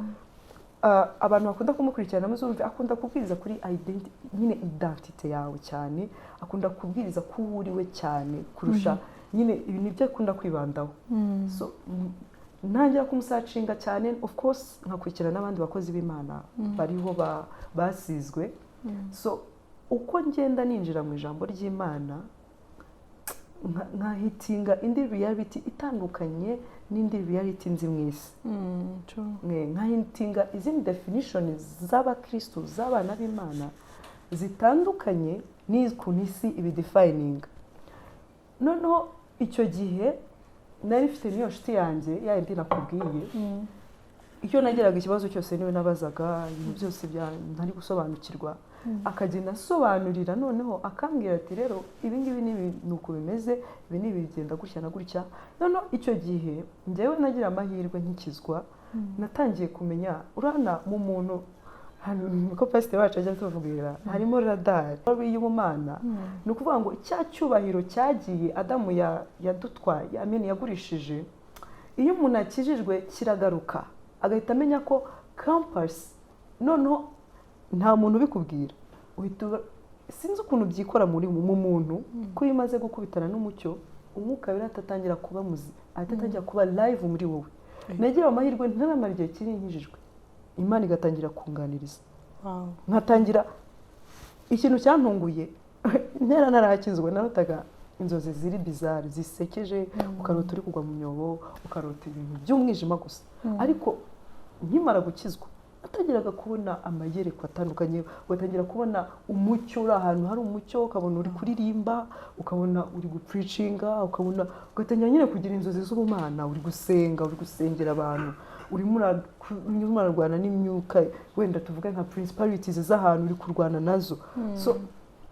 abantu bakunda kumukurikirana muzumve akunda kubwiriza kuri identity nyine, identité yawe cyane. Akunda kubwiriza ko uwo uri we cyane kurusha nyine ibi nibyo akunda kwibandaho. So ntangira kumusearchinga cyane, of course nkakurikirana n'abandi bakozi b'Imana bariho basizwe. So uko ngenda ninjira mu ijambo ry'Imana, nkahittinga indi reality itandukanye n'indi reality nzi mu isi. Nkahittinga izindi definition z'abakristo, z'abana b'Imana, zitandukanye n'ukuntu isi ibidefininga. Noneho icyo gihe nari mfite n'iyo nshuti yanjye ya yindi nakubwiye. Icyo nagiraga ikibazo cyose niwe nabazaga, ibintu byose ntari gusobanukirwa akagenda asobanurira. Noneho akambwira ati: "Rero ibi ngibi ni ibi, ni uku bimeze, ibi ni ibi, bigenda gutya na gutya." Noneho icyo gihe njyewe nagira amahirwe, nkikizwa natangiye kumenya, urabona mu muntu hano, niko pasiteri wacu ajya atubwira, harimo radari y'ubumana. Ni ukuvuga ngo cya cyubahiro cyagiye Adamu yadutwaye, I mean yagurishije, iyo umuntu akijijwe kiragaruka, agahita amenya ko compass. Noneho nta muntu ubikubwira, uhita sinzi ukuntu byikora muri mu muntu, ko iyo umaze gukubitana n'umucyo, Umwuka Wera atangira kuba muzi, ahita atangira kuba live muri wowe. Nagira amahirwe ntaramara igihe kinini nkijijwe, Imana igatangira kunganiriza, nkatangira ikintu cyantunguye. Ntera narakizwa narotaga inzozi ziri bizarre, zisekeje, ukarota uri kugwa mu myobo, ukarota ibintu by'umwijima gusa. Ariko nkimara gukizwa natangiraga kubona amayerekwa atandukanye, ugatangira kubona umucyo, uri ahantu hari umucyo, ukabona uri kuririmba, ukabona uri gupreachinga, ukabona ugatangira nyine kugira inzozi z'ubumana, uri gusenga, uri gusengera abantu, urimo urarwana n'imyuka, wenda tuvuge nka principalities z'ahantu uri kurwana nazo. So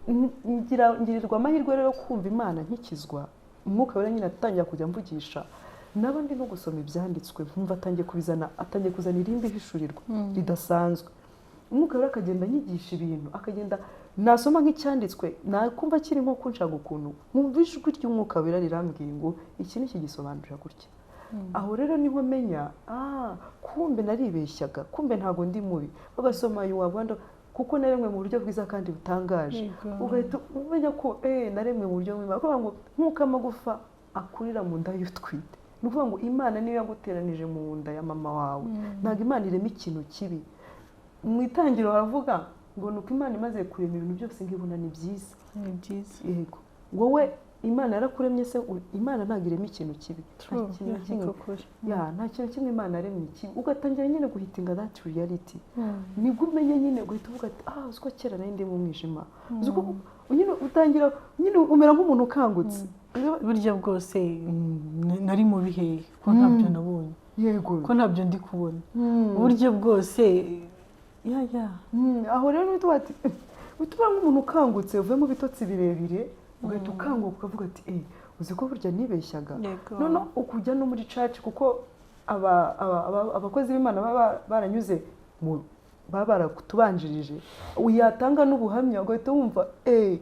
ngirirwa amahirwe rero yo kumva Imana nkikizwa, Umwuka Wera nyine atangira kujya mvugisha, naba ndi no gusoma ibyanditswe nkumva atangiye kubizana, atangiye kuzana irindi hishurirwa ridasanzwe. Umwuka Wera akagenda anyigisha ibintu, akagenda nasoma nk'icyanditswe nakumva kiri nko kunshaka ukuntu, nkumva ijwi ry'Umwuka Wera rirambwiye ngo iki ni kigisobanurira gutya. Aho rero niho menya: ah, kumbe naribeshyaga, kumbe ntabwo ndi mubi. Bagasoma yuwabanda kuko naremwe mu buryo bwiza kandi butangaje. Ugahita umenya ko naremwe mu buryo bw'Imana. Kuvuga ngo nk'uko amagufa akurira mu nda y'utwite, ni ukuvuga ngo Imana niyo yaguteranije mu nda ya mama wawe. Ntabwo Imana irema ikintu kibi. Mu Itangiriro haravuga ngo ni uko Imana imaze kurema ibintu byose nkibona ni byiza. Ni byiza. Yego, wowe Imana yarakuremye se, Imana ntabwo irema ikintu kibi, nta kintu na kimwe. Niko kuri. Ya, nta kintu kimwe Imana yaremye ikibi. Ugatangira nyine guhittinga that reality, nibwo umenye nyine, ugahita uvuga ati: "Ah, uzi ko kera nari ndi mu mwijima?" Uzi ko nyine utangira nyine umera nk'umuntu ukangutse. Burya bwose nari mu bihe ko ntabyo nabonye, ko ntabyo ndi kubona uburyo bwose, ya. Aho rero uhita uvuga ati, uhita uba nk'umuntu ukangutse uvuye mu bitotsi birebire, ugahita ukanguka ukavuga ati: "Eh, uzi ko burya nibeshyaga?" Noneho ukujya no muri church, kuko abakozi b'Imana baba baranyuze mu baba baratubanjirije, yatanga n'ubuhamya ugahita wumva: "Eh,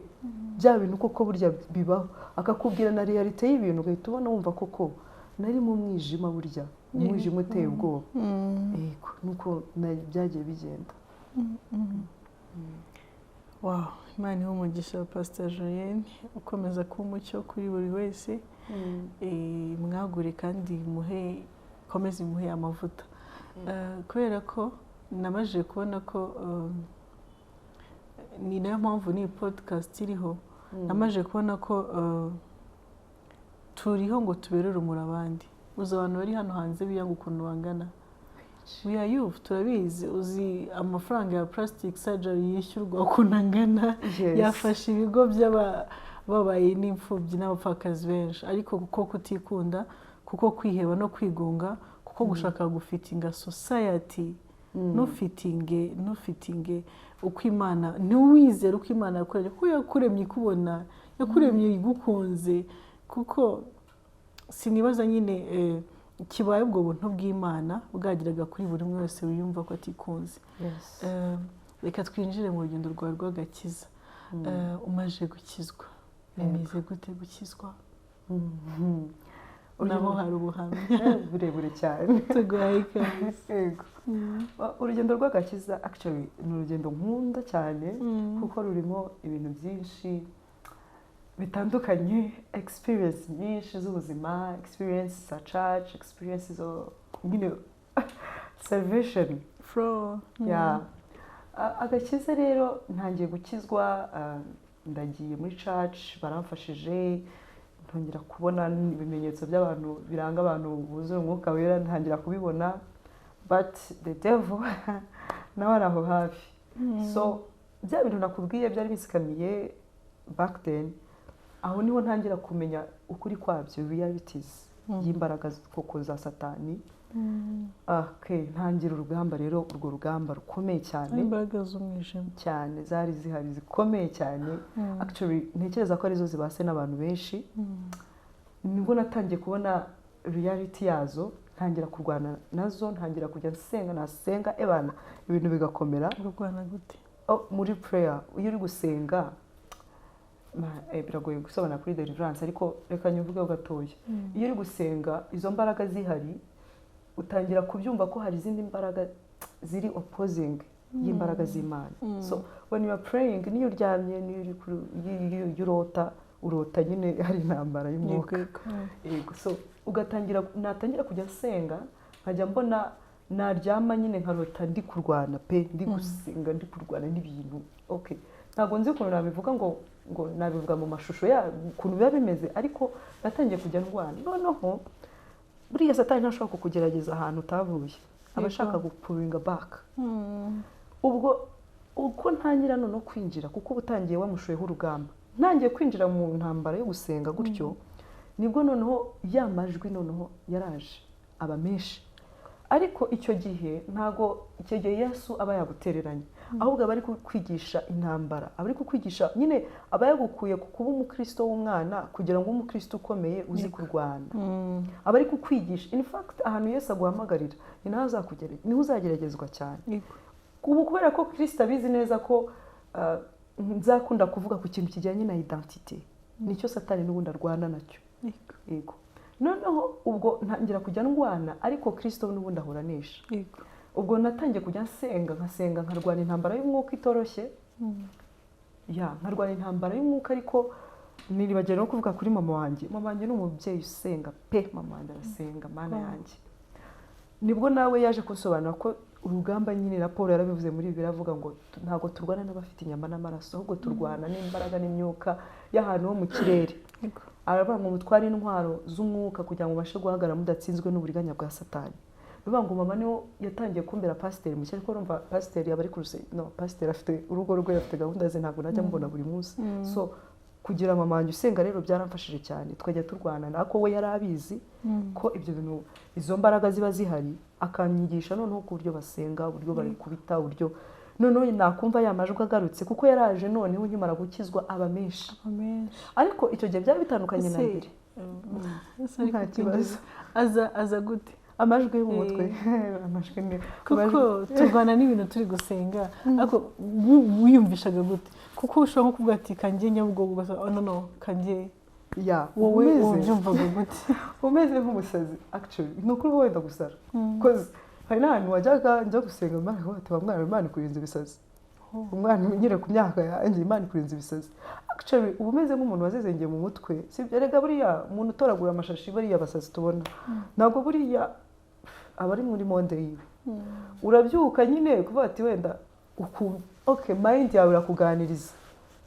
bya bintu koko burya bibaho." Akakubwira na réalité y'ibintu, ugahita ubona wumva koko nari mu mwijima, burya umwijima uteye ubwoba. Yego, nuko byagiye bigenda. Wow, Imana ihe umugisha Pastor Julienne ukomeza kuba umucyo kuri buri wese. Mwagure kandi muhe, komeze muhe amavuta. Kubera ko nabajije kubona ko ni nayo mpamvu n'iyi podcast iriho, namaze kubona ko turiho ngo tubere urumuri abandi. Uzi abantu bari hano hanze biyanga ukuntu bangana? We are youth, turabizi. Uzi amafaranga ya plastic surgery yishyurwa ukuntu angana? Yafasha ibigo by'ababaye n'imfubyi n'abapfakazi benshi. Ariko kuko kutikunda, kuko kwiheba no kwigunga, kuko gushaka gufitinga society, ntufitinge uko Imana, ntiwizere uko Imana yakuremye, kuko yakuremye ikubona, yakuremye igukunze. Kuko sinibaza nyine kibaye ubwo buntu bw'Imana bwageraga kuri buri umwe wese wiyumva ko atikunze. Reka twinjire mu rugendo rwawe rw'agakiza. Umaze gukizwa, bimeze gute gukizwa? Naho hari ubuhamya burebure cyane. Tuguhaye ikaze. Yego. Urugendo rw'agakiza actually ni urugendo nkunda cyane, kuko rurimo ibintu byinshi bitandukanye, experience nyinshi z'ubuzima, experience za church, experience zo nyine salvation. Fro. Yeah. Agakiza rero, ntangiye gukizwa, ndagiye muri church, baramfashije, ntongera kubona ibimenyetso by'abantu biranga abantu buzuye Umwuka Wera, ntangira kubibona, but the devil nawe ari aho hafi. So bya bintu nakubwiye byari bisikamiye back then, aho niho ntangira kumenya ukuri kwabyo, realities y'imbaraga koko za Satani. Okay, ntangira urugamba rero, urwo rugamba rukomeye cyane. Imbaraga z'umwijima. Cyane, zari zihari zikomeye cyane. Actually ntekereza ko arizo zibase n'abantu benshi. Nibwo natangiye kubona reality yazo, ntangira kurwana nazo, ntangira kujya nsenga, nasenga ebana ibintu bigakomera. Urwana gute? Oh, muri prayer, iyo uri gusenga, biragoye gusobanura kuri deliverance, ariko reka nyuvugeho gatoya. Iyo uri gusenga izo mbaraga zihari, utangira kubyumva ko hari izindi mbaraga ziri opposing y'imbaraga z'Imana. So when you are praying, niyo uryamye, niyo uri iyo urota, urota nyine hari intambara y'umwuka. Yego, so ugatangira, natangira kujya nsenga, nkajya mbona naryama nyine nkarota ndi kurwana pe, ndi gusenga, ndi kurwana n'ibintu. Okay, ntabwo nzi ukuntu nabivuga ngo nabivuga mu mashusho ya ukuntu biba bimeze, ariko natangiye kujya ndwana. Noneho buriya Satani ntashobora kukugerageza ahantu utavuye, aba ashaka gupullinga back. Ubwo uko ntangira noneho kwinjira, kuko uba utangiye wamushoyeho urugamba, ntangiye kwinjira mu ntambara yo gusenga gutyo, nibwo noneho ya majwi noneho yaraje aba menshi. Ariko icyo gihe ntago icyo gihe Yesu aba yagutereranye, ahubwo aba ari kukwigisha intambara, aba ari kukwigisha nyine, aba yagukuye ku kuba umukristo w'umwana kugira ngo ube umukristo ukomeye uzi kurwana. Aba ari kukwigisha. In fact, ahantu Yesu aguhamagarira ni naho niho uzageragezwa cyane. Ubu kubera ko Kirisito abizi neza ko nzakunda kuvuga ku kintu kijyanye na identité, nicyo Satani n'ubundi arwana nacyo. Yego, noneho ubwo ntangira kujya ndwana, ariko Kirisito n'ubundi ahora anesha. Ubwo natangiye kujya nsenga, nkasenga, nkarwana intambara y'umwuka itoroshye. Ya, nkarwana intambara y'umwuka. Ariko niribagiwe no kuvuga kuri mama wanjye. Mama wanjye ni umubyeyi usenga pe, mama wanjye arasenga, Mana yanjye. Nibwo nawe yaje kunsobanura ko urugamba nyine na Paul yarabivuze muri ibi, biravuga ngo ntabwo turwana n'abafite inyama n'amaraso, ahubwo turwana n'imbaraga n'imyuka y'ahantu ho mu kirere. Aravuga ngo mutware intwaro z'umwuka kugira ngo mubashe guhagarara mudatsinzwe n'uburiganya bwa Satani. Bivuga ngo mama niwo yatangiye kumbera pasiteri mushya, ariko urumva pasiteri aba ari ku rusengero, no pasiteri afite urugo rwe, afite gahunda ze, ntabwo najya mubona buri munsi. So kugira mama wanjye usenga rero byaramfashije cyane, tukajya turwana, ariko we yari abizi ko ibyo bintu, izo mbaraga ziba zihari, akanyigisha noneho ku buryo basenga, uburyo babikubita, uburyo noneho nakumva ya majwi agarutse, kuko yaraje noneho nkimara gukizwa aba menshi. Menshi. Ariko icyo gihe byari bitandukanye na mbere. Ese ariko Nta kibazo. Aza gute? Amajwi yo mu mutwe, amajwi ni Kuko turwana n'ibintu turi gusenga, ariko wiyumvishaga gute? Kuko ushobora nko kuvuga ati kanjye Nyabugogo, ugasanga oh no no kanjye. Ya. Wowe ubyumvaga gute? Umeze nk'umusazi actually, ni ukuri uba wenda gusara, 'cause hari n'ahantu wajyaga njya gusenga, Imana ikavuga ati: "Wa mwana, Imana ikurinze ibisazi." Umwana nyine ku myaka yanjye, Imana ikurinze ibisazi. Actually uba umeze nk'umuntu wazezengeye mu mutwe, sibyo? Erega buriya umuntu utoragura amashashi, bariya basazi tubona, ntabwo buriya aba ari muri monde yiwe. Urabyuka nyine kuvuga ati wenda okay, mind yawe irakuganiriza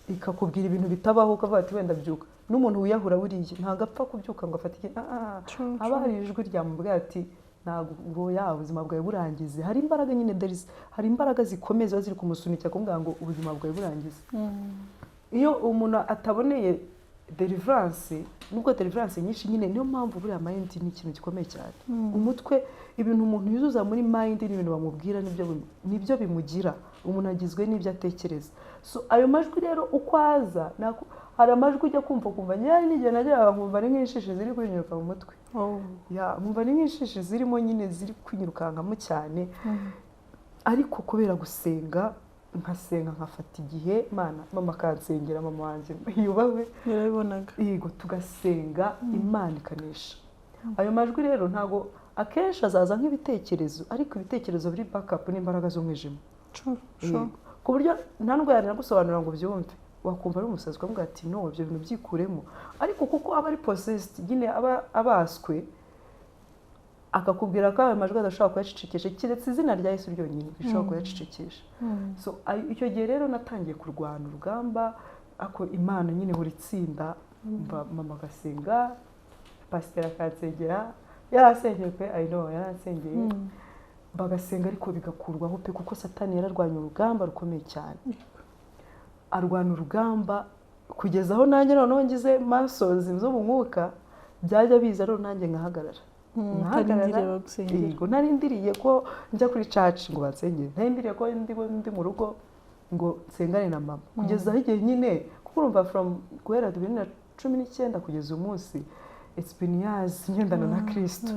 ikakubwira ibintu bitabaho, ukavuga ati wenda byuka. N'umuntu wiyahura buriya ntabwo apfa kubyuka ngo afate ikintu. True, Haba hari ijwi ryamubwira ati: "Ntabwo ya ubuzima bwawe burangize." Hari imbaraga nyine, hari imbaraga zikomeye ziba ziri kumusunikira kumubwira ngo ubuzima bwawe burangize. Iyo umuntu ataboneye deliverance, nubwo deliverance nyinshi nyine, niyo mpamvu buriya mind ni ikintu gikomeye cyane. Umutwe, ibintu umuntu yuzuza muri mind n'ibintu bamubwira nibyo bimugira. Umuntu agizwe n'ibyo atekereza. So ayo majwi rero uko aza, hari amajwi ujya kumva ukumva nyari n'igihe nageraga nkumva ari nk'inshishi ziri kwinyuruka mu mutwe. Ya, nkumva ari nk'inshishi zirimo nyine ziri kwirukankamo cyane. Ariko kubera gusenga, nkasenga, nkafata igihe, Mana, mama akansengera, mama wanjye yubahwe. Yarabibonaga. Yego, tugasenga, Imana ikanesha ayo majwi. Rero ntabwo akenshi azaza nk'ibitekerezo, ariko ibitekerezo biri backup n'imbaraga z'umwijima. True. Yego. Ku buryo nta ndwara yanagusobanurira ngo ubyumve, wakumva ari umusazi, ukavuga ati: "No, ibyo bintu byikuremo." Ariko kuko aba ari possessed nyine, aba abaswe, akakubwira ko ayo majwi adashobora kuyacecekesha keretse izina rya Yesu ryonyine rishobora kuyacecekesha. So icyo gihe rero natangiye kurwana urugamba, ako Imana nyine ihora itsinda. Mva mama agasenga, pasiteri akansengera, yarasengeye pe, I know yarasengeye, bagasenga ariko bigakurwaho pe, kuko Satani yararwanya urugamba rukomeye cyane, arwana urugamba kugeza aho nanjye noneho ngize masozi zo mu mwuka, byajya biza rero nanjye nkahagarara. Utarindiriye bagusengera. Yego, ntarindiriye ko njya kuri church ngo bansengere, ntarindiriye ko ndi mu rugo ngo nsengane na mama, kugeza aho igihe nyine, kuko urumva from guhera 2019 kugeza umunsi, it's been years ngendana na Kristo.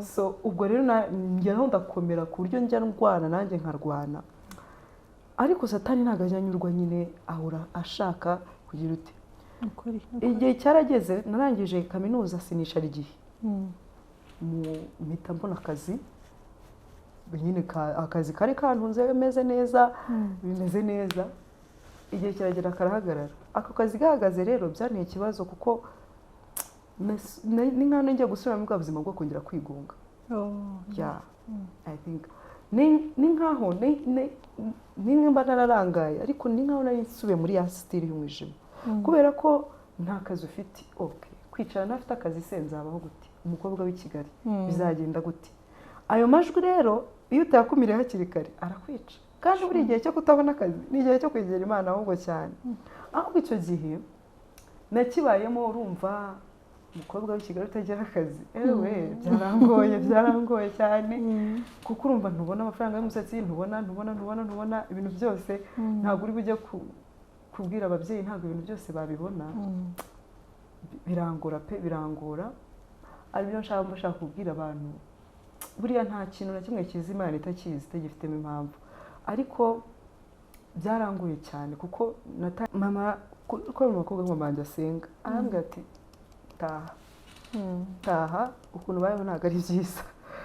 So ubwo rero ngeraho ndakomera ku buryo njya ndwana nanjye nkarwana, ariko Satani ntabwo ajya anyurwa nyine, ahora ashaka kugira ute. Ukuri. Igihe cyarageze narangije kaminuza, sinicara igihe, mpita mbona akazi nyine, akazi kari kantunze meze neza, bimeze neza. Igihe kiragera karahagarara. Ako kazi gahagaze rero byanteye ikibazo, kuko ni nkaho ngiye gusubira muri bwa buzima bwo kongera kwigunga. Yeah, I think ni nkaho ni nimba nararangaye, ariko ni nkaho nari nsubiye muri ya style y'umwijima, kubera ko nta kazi ufite. Okay, kwicara ntafite akazi se nzabaho gute? Umukobwa w'i Kigali bizagenda gute? Ayo majwi rero iyo utayakumiriye hakiri kare arakwica. Kandi buri gihe cyo kutabona akazi ni igihe cyo kwegera Imana ahubwo cyane. Ahubwo icyo gihe nakibayemo, urumva umukobwa w'i Kigali utagira akazi, ewe, byarangoye, byarangoye cyane, kuko urumva ntubona amafaranga y'umusatsi, ntubona, ntubona, ntubona, ntubona ibintu byose. Ntabwo uri bujye kubwira ababyeyi, ntabwo ibintu byose babibona. Birangora pe, birangora. Aribyo nshaka kubwira abantu: buriya nta kintu na kimwe kiza Imana itakizi, itagifitemo impamvu. Ariko byarangoye cyane, kuko mama, kuko mu bakobwa mama wanjye asenga, arambwira ati: "Taha, taha, ukuntu ubayeho ntabwo ari byiza."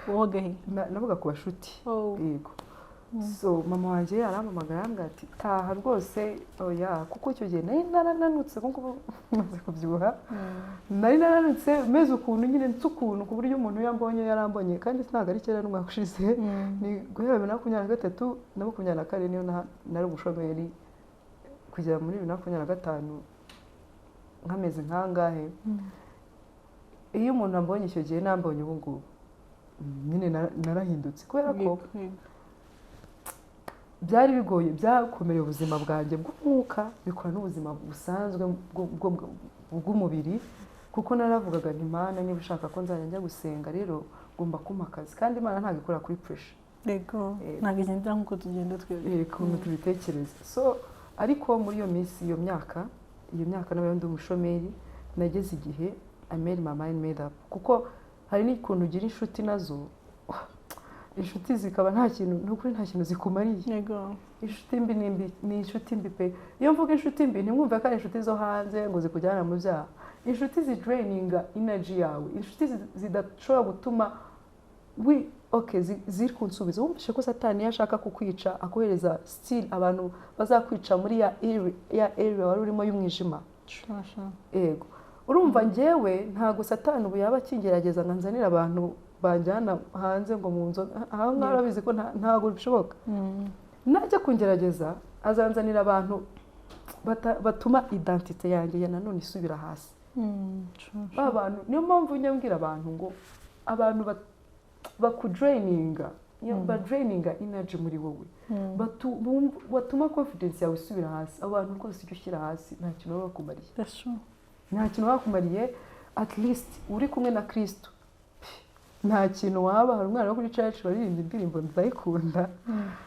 Woga he? Navuga ku bashuti. Oh. Yego. So mama wanjye arampamagara, arambwira ati: "Taha rwose, oya." Kuko icyo gihe nari narananutse, kuko ubu maze kubyibuha, nari narananutse meze ukuntu nyine, nsa ukuntu ku buryo umuntu iyo ambonye yarambonye. Kandi ntabwo ari kera, n'umwaka ushize, ni guhera 2023 na 24 niyo nari umushomeri, kugera muri 2025, nk'amezi nk'angahe. Iyo umuntu ambonye icyo gihe nambonye ubu ngubu nyine, narahindutse, kubera ko byari bigoye, byakomereye ubuzima bwanjye bw'umwuka, bikora n'ubuzima busanzwe bw'umubiri, kuko naravugaga nti: "Mana, niba ushaka ko nzajya njya gusenga rero ngomba kumpa akazi." Kandi Imana ntabwo ikora kuri pressure. Ntabwo igenda nk'uko tugenda twebwe. Ukuntu tubitekereza. So ariko muri iyo minsi, iyo myaka nabaye ndi umushomeri, nageze igihe I made my mind made up, kuko hari n'ukuntu ugira inshuti, nazo inshuti zikaba nta kintu, ni ukuri nta kintu zikumariye. Inshuti mbi ni mbi, ni inshuti mbi pe. Iyo mvuga inshuti mbi, ntimwumve ko ari inshuti zo hanze ngo zikujyana mu byaha. Inshuti zidraininga energy yawe, inshuti zidashobora gutuma wi okay, ziri kunsubiza. Wumvishe ko Satani iyo ashaka kukwica akohereza still abantu bazakwica muri ya area wari urimo y'umwijima. Sure, sure. Yego, urumva njyewe ntabwo Satani ubu yaba akingerageza ngo anzanire abantu banjyana hanze ngo mu nzoga aha ngaha, urabizi ko ntabwo bishoboka. Najya kungerageza azanzanira abantu batuma identité yanjye ya nanone isubira hasi. True. Ba bantu, niyo mpamvu njya mbwira abantu ngo abantu bakudraininga, badraininga energy muri wowe, batuma confidence yawe isubira hasi, abo bantu rwose ujya ushyira hasi, nta kintu baba bakumariye. That's true. Nta kintu bakumariye. At least uri kumwe na Kristo, nta kintu waba. Hari umwana wo kuri church waririmba indirimbo, ndayikunda,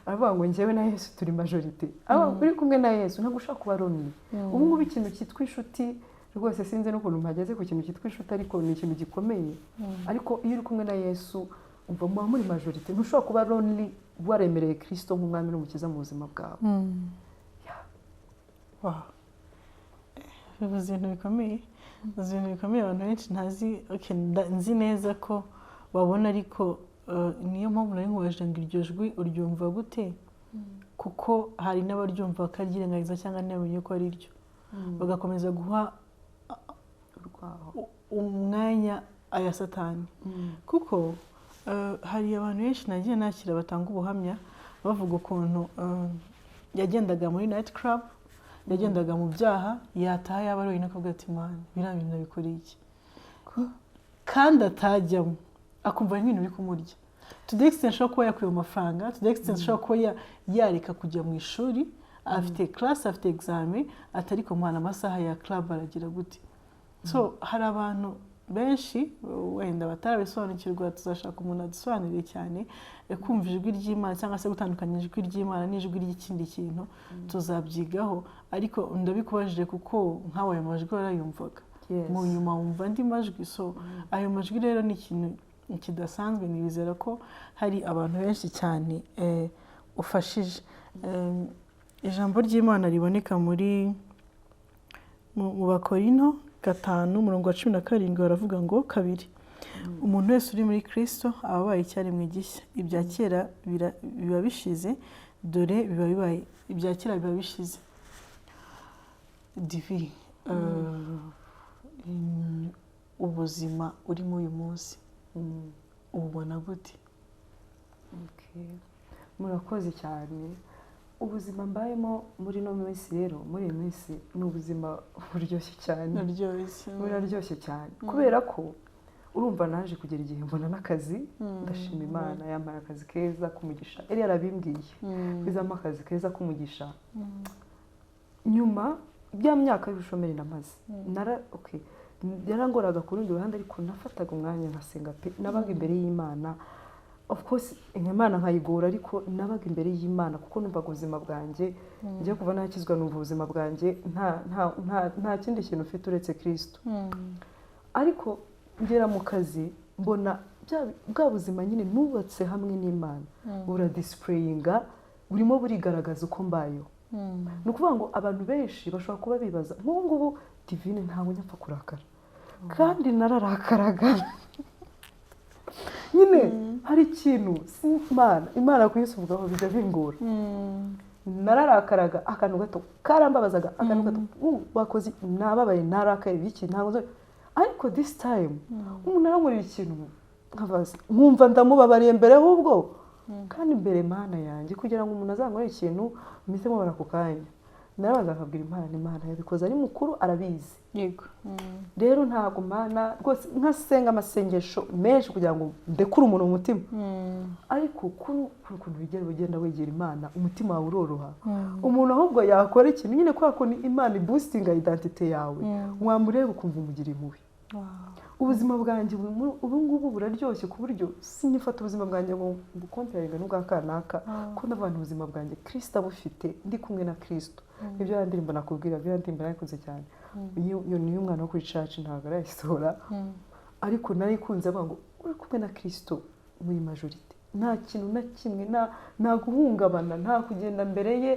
aravuga ngo "Njyewe na Yesu turi majorité." Aba uri kumwe na Yesu, ntabwo ushobora kuba lonely. Ubu ngubu ikintu cyitwa inshuti rwose, sinzi n'ukuntu mpageze ku kintu cyitwa inshuti, ariko ni ikintu gikomeye. Ariko iyo uri kumwe na Yesu, umva, muba muri majorité, ntushobora kuba lonely waremereye Kristo nk'umwami n'umukiza mu buzima bwawe. Wow. Bivuze ibintu bikomeye, bivuze ibintu bikomeye abantu benshi ntazi. Okay, nzi neza ko babona, ariko niyo mpamvu nari nkubajije ngo iryo jwi uryumva gute, kuko hari n'abaryumva bakaryirengagiza cyangwa ntibamenye ko ari ryo, bagakomeza guha urwaho umwanya aya Satani. Kuko hari abantu benshi nagiye nakira batanga ubuhamya, bavuga ukuntu yagendaga muri night club, yagendaga mu byaha, yataha yaba ari wenyine akavuga ati "Man, biriya bintu nabikoreye iki?" Kandi atajyamo akumva ari nk'ibintu biri kumurya, to the extent ashobora kuba yakuye mu mafaranga, to the extent ashobora kuba yareka kujya mu ishuri, afite class, afite examen, atari kumuhana amasaha ya club, aragira gute? So hari abantu benshi wenda batarabisobanukirwa, tuzashaka umuntu adusobanurire cyane kumva ijwi ry'Imana cyangwa se gutandukanya ijwi ry'Imana n'ijwi ry'ikindi kintu, tuzabyigaho. Ariko ndabikubajije kuko nkawe ayo majwi warayumvaga, mu nyuma wumva andi majwi. So ayo majwi rero ni ikintu kidasanzwe. Nizera ko hari abantu benshi cyane ufashije. Ijambo ry'Imana riboneka muri mu Bakorino 5, umurongo wa 17, baravuga ngo kabiri: "Umuntu wese uri muri Kirisito aba abaye icyaremwe gishya, ibya kera biba bishize, dore biba bibaye, ibya kera biba bishize." Divi, ubuzima urimo uyu munsi ububona gute? Okay. Murakoze cyane. Ubuzima mbayemo muri ino minsi rero, muri iyi minsi, ni ubuzima buryoshye cyane. Buraryoshye. Buraryoshye cyane, kubera ko urumva naje kugera igihe mbona n'akazi. Ndashima Imana yampaye akazi keza k'umugisha, yari yarabimbwiye bizamo akazi keza k'umugisha nyuma ya myaka y'ubushomeri namaze. Nara okay, yarangoraga ku rundi ruhande, ariko nafataga umwanya nkasenga pe. Nabaga imbere y'Imana. Of course Imana nkayigora, ariko nabaga imbere y'Imana kuko numvaga ubuzima bwanjye, njye kuva nakizwa numva ubuzima bwanjye nta kindi kintu ufite uretse Kristo. Ariko ngera mu kazi, mbona bwa buzima nyine nubatse hamwe n'Imana buradisplayinga, burimo burigaragaza uko mbayeho. Ni ukuvuga ngo abantu benshi bashobora kuba bibaza nk'ubu ngubu Divine ntabwo njya kurakara, kandi nararakaraga nyine. Hari ikintu si Imana kuyisuvugaho bijya bingora. Nararakaraga, akantu gato karambabazaga, akantu gato wakoze nababaye, narakaye, biki, ntabwo ariko this time umuntu arankorera ikintu nkabaza, nkumva ndamubabariye mbere ahubwo. Kandi mbere, Mana yanjye, kugira ngo umuntu azankorere ikintu mpite mubara ako kanya, narabanza nkabwira Imana, Imana yabikoze ari mukuru, arabizi. Rero ntabwo, Mana rwose, nkasenga amasengesho menshi kugira ngo ndekure umuntu mu mutima. Ariko kuri ukuntu bigera ugenda wegera Imana, umutima wawe uroroha. Umuntu ahubwo yakora ikintu nyine, kubera ko ni Imana iboostinga identité yawe, wamureba ukumva umugira impuhwe. Ubuzima bwanjye ubu ngubu buraryoshye, ku buryo sinyifata ubuzima bwanjye ngo bucomparinge n'ubwa kanaka, ko ndavuga nti ubuzima bwanjye Kirisito abufite, ndi kumwe na Kirisito. Nibyo ya ndirimbo nakubwira, bya ndirimbo nayikunze cyane. Iyo niyo umwana wo kuri church, ntabwo arayisohora, ariko narayikunze. Avuga ngo uri kumwe na Kirisito muri majorité, nta kintu na kimwe, nta guhungabana, nta kugenda mbere ye,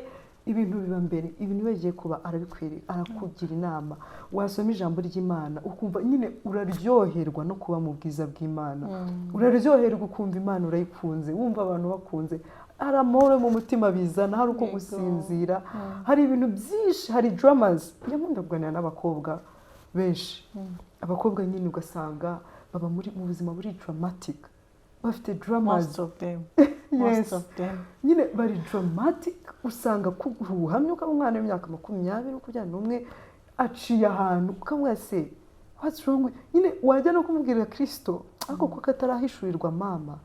ibintu biba mbere, ibintu biba bigiye kuba arabikwereka, arakugira inama. Wasoma ijambo ry'Imana ukumva nyine uraryoherwa no kuba mu bwiza bw'Imana, uraryoherwa ukumva Imana urayikunze, wumva abantu bakunze, hari amahoro mu mutima bizana, hari uko gusinzira, hari ibintu byinshi, hari dramas. Njya nkunda kuganira n'abakobwa benshi, abakobwa nyine ugasanga baba muri mu buzima buri dramatic, bafite dramas. Most of them. Yes. Most of them. Nyine bari dramatic, usanga kuguha ubuhamya ukaba umwana w'imyaka 20, 21, aciye ahantu ukamubwira se. What's wrong nyine wajya no kumubwira Kirisito, ariko kuko atarahishurirwa, mama,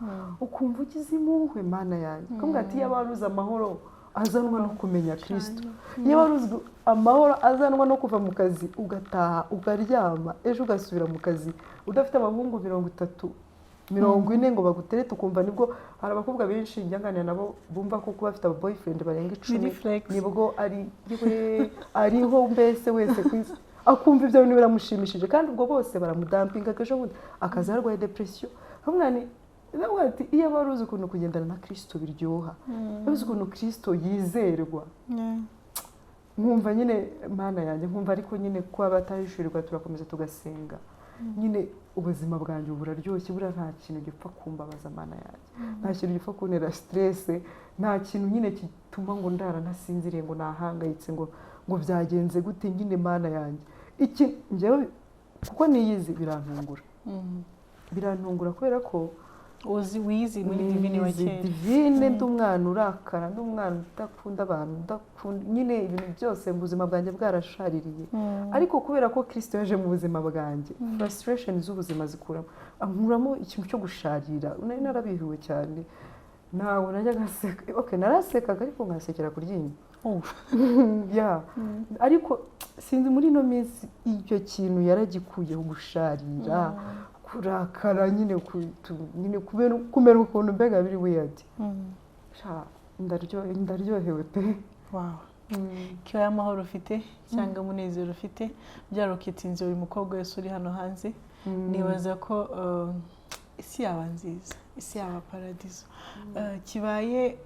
ukumva ugize impuhwe, Mana yanjye, ukamubwira ati: "Yaba wari uzi amahoro azanwa no kumenya Kirisito, niba wari uzi amahoro azanwa no kuva mu kazi ugataha ukaryama, ejo ugasubira mu kazi udafite abahungu 30, 40 ngo baguterete," ukumva nibwo hari abakobwa benshi njya nganira nabo bumva ko kuba bafite aba boyfriend barenga 10 Biri flex. nibwo ari we ariho mbese wese ku isi, akumva ibyo bintu biramushimishije, kandi ubwo bose baramudumpinga, ejo bundi akaza arwaye depression. Nkamubwira nti, ati: "Iyo wari uzi ukuntu kugendana na Kirisito biryoha, wari uzi ukuntu Kirisito yizerwa." Nkumva nyine, Mana yanjye, nkumva ariko nyine kuba batahishurirwa, turakomeza tugasenga nyine. Ubuzima bwanjye ubu buraryoshye, buriya nta kintu gipfa kumbabaza, Mana yanjye, nta kintu gipfa kuntera stress, nta kintu nyine gituma ngo ndara ntasinziriye, ngo nahangayitse, ngo byagenze gute nyine. Mana yanjye, iki njyewe kuko niyizi birantungura, birantungura kubera ko Uzi wiyizi muri Divine wa niyizi kera. Divine, ndi umwana urakara, ndi umwana udakunda abantu, udakunda nyine ibintu byose mu buzima bwanjye bwarashaririye, ariko kubera ko Kirisito yaje mu buzima bwanjye, frustration z'ubuzima zikuramo, ankuramo ikintu cyo gusharira. Nari narabihiwe cyane, ntabwo najyaga nseka. Okay, narasekaga ariko nkasekera ku ryinyo. Oh. Yeah. Ariko sinzi, muri ino minsi icyo kintu yaragikuyeho, gusharira, kurakara nyine, nyine kumera ukuntu mbega biri weird. Sha, ndaryohewe pe. Wow. Kiba amahoro ufite cyangwa umunezero ufite byaroketinze buri mukobwa wese uri hano hanze. Nibaza ko isi yaba nziza, isi yaba paradizo. Kibaye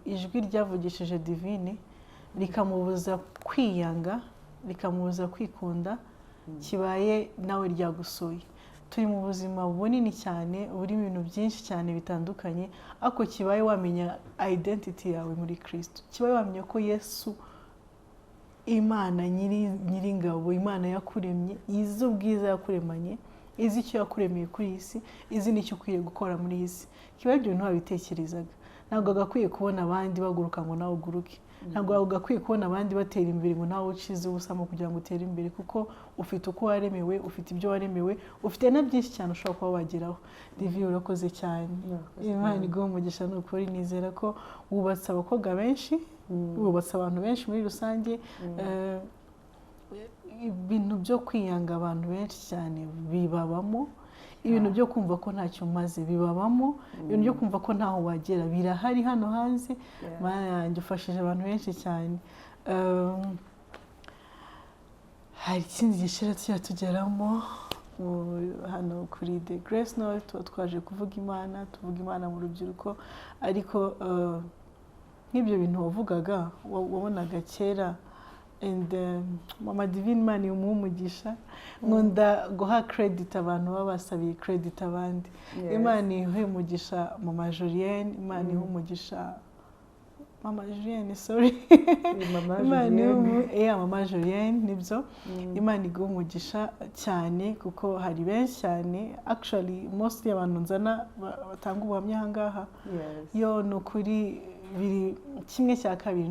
ijwi ryavugishije Divine rikamubuza kwiyanga, rikamubuza kwikunda, kibaye nawe ryagusuye. Turi mu buzima bunini cyane burimo ibintu byinshi cyane bitandukanye, ariko kibaye wamenya identity yawe muri Kirisito, kibaye wamenya ko Yesu, Imana nyiringabo, Imana yakuremye, izi ubwiza yakuremanye, izi icyo yakuremeye kuri iyi si, izi n'icyo ukwiye gukora muri iyi si. Kibaye ibyo bintu wabitekerezaga, ntabwo agakwiye kubona abandi baguruka ngo nawe uguruke, ntabwo wagakwiye kubona abandi batera imbere ngo nawe ucize ubusamo kugira ngo utere imbere, kuko ufite uko waremewe, ufite ibyo waremewe, ufite na byinshi cyane ushobora kuba wageraho. Divi, urakoze cyane. Imana iguhe umugisha. Ni ukuri nizera ko wubatse abakobwa benshi, wubatse abantu benshi muri rusange. Ibintu byo kwiyanga abantu benshi cyane bibabamo, ibintu byo kumva ko ntacyo umaze bibabamo, ibintu byo kumva ko ntaho wagera birahari hano hanze. Mana yanjye, ufashije abantu benshi cyane. Hari ikindi gice tujya tugeramo hano kuri The Grace Note. Tuba twaje kuvuga Imana, tuvuga Imana mu rubyiruko, ariko nk'ibyo bintu wavugaga wabonaga kera, and Mama Divine, Imana imuhe umugisha. Nkunda guha credit abantu baba basabiye credit abandi. Imana ihe umugisha Mama Julienne, Imana ihe umugisha Mama Julienne, sorry. Mama Imana ihe Julienne. Yeah, Mama Julienne, nibyo. Imana iguha umugisha cyane, kuko hari benshi cyane, actually mostly abantu nzana batanga ubuhamya aha ngaha, yo ni ukuri biri kimwe cya kabiri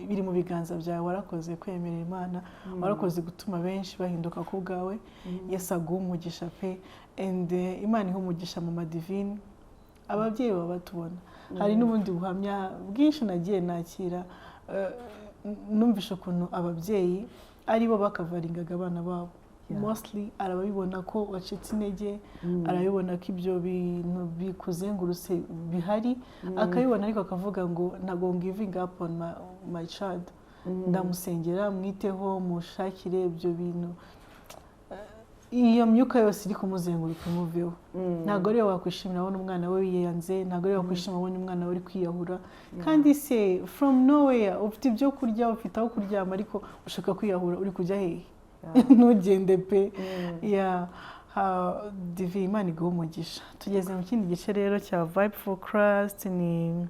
biri mu biganza byawe. Warakoze kwemerera Imana, warakoze gutuma benshi bahinduka ku bwawe. Yesu aguha umugisha pe. And Imana iha umugisha Mama Divine. Ababyeyi baba batubona. Hari n'ubundi buhamya bwinshi nagiye nakira. Numvishe ukuntu ababyeyi ari bo bakacoveringaga abana babo. Mostly arababibona ko wacitse intege, arabibona ko ibyo bintu bikuzengurutse bihari, akabibona, ariko akavuga ngo: "Ntabwo giving up on my child, ndamusengera, mwiteho, mushakire ibyo bintu, iyo myuka yose iri kumuzenguruka imuveho." Ntabwo ariyo wakwishimira abona umwana we yiyanze, ntabwo ariyo wakwishimira abona umwana we uri kwiyahura. Kandi se from nowhere, ufite ibyo kurya, ufite aho kuryama, ariko ushaka kwiyahura, uri kujya hehe? Ntugende pe. Ya Divi, Imana iguhe umugisha. Tugeze mu kindi gice rero cya Vibe for Christ. Ni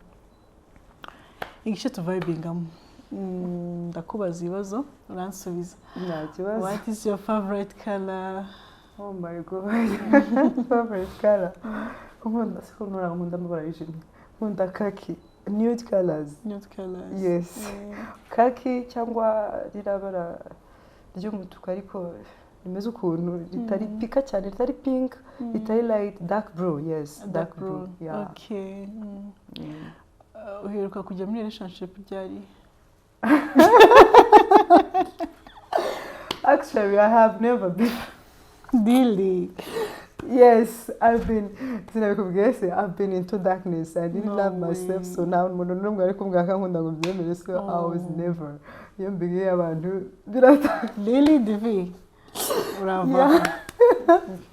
igice tuvibingamo. Ndakubaza ibibazo, uransubiza. Nta kibazo. What is your favorite color? Oh my God, favorite color? Nkunda, siko nkunda amabara yijimye, nkunda kaki, nude colors. Nude colors? Yes. Kaki cyangwa ririya bara ry'umutuku, ariko rimeze ukuntu, ritari pika cyane, ritari pink, ritari light, dark blue, yes, dark blue, yeah. Okay. Uheruka kujya muri relationship ryari? Actually, I have never been. Really? Yes, I've been, sinabikubwiye se, I've been into darkness. I didn't No love myself, way. so nta muntu n'umwe ari kumbwira ko ankunda ngo mbyemere, so I was Oh. never. Iyo mbibwiye abantu birata. Really, Divi? Urava.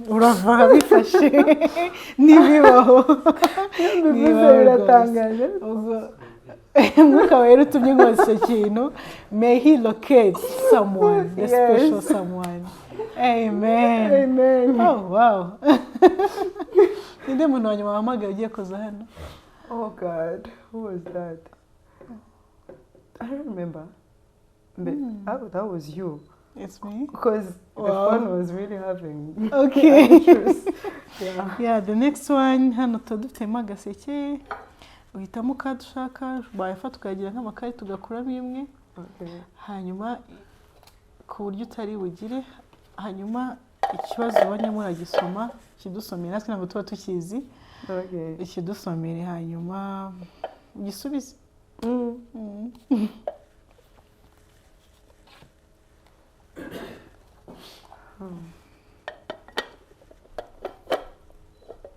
Urava bifashe. Ntibibaho. Iyo mbivuze Niba biratangaje. Ubwo Mwuka Wera utumye nkoze icyo kintu, may he locate someone, the Yes. special someone. Amen. Amen. Oh, wow. Ninde muntu wa nyuma wahamagaye ugiye kuza hano? Oh God, who was that? I don't remember. But oh, that was you. It's me. Because the Wow. phone was really having Okay. issues. Yeah. Yeah, the next one, hano tuba dufitemo agaseke, uhitamo ukadi ushaka, wayafata ukayagira nk'amakarita ugakuramo imwe, Okay. hanyuma ku buryo utari bugire, hanyuma ikibazo ubonyemo uragisoma, ikidusomere, natwe ntabwo tuba tukizi, Okay. ikidusomere hanyuma ugisubize.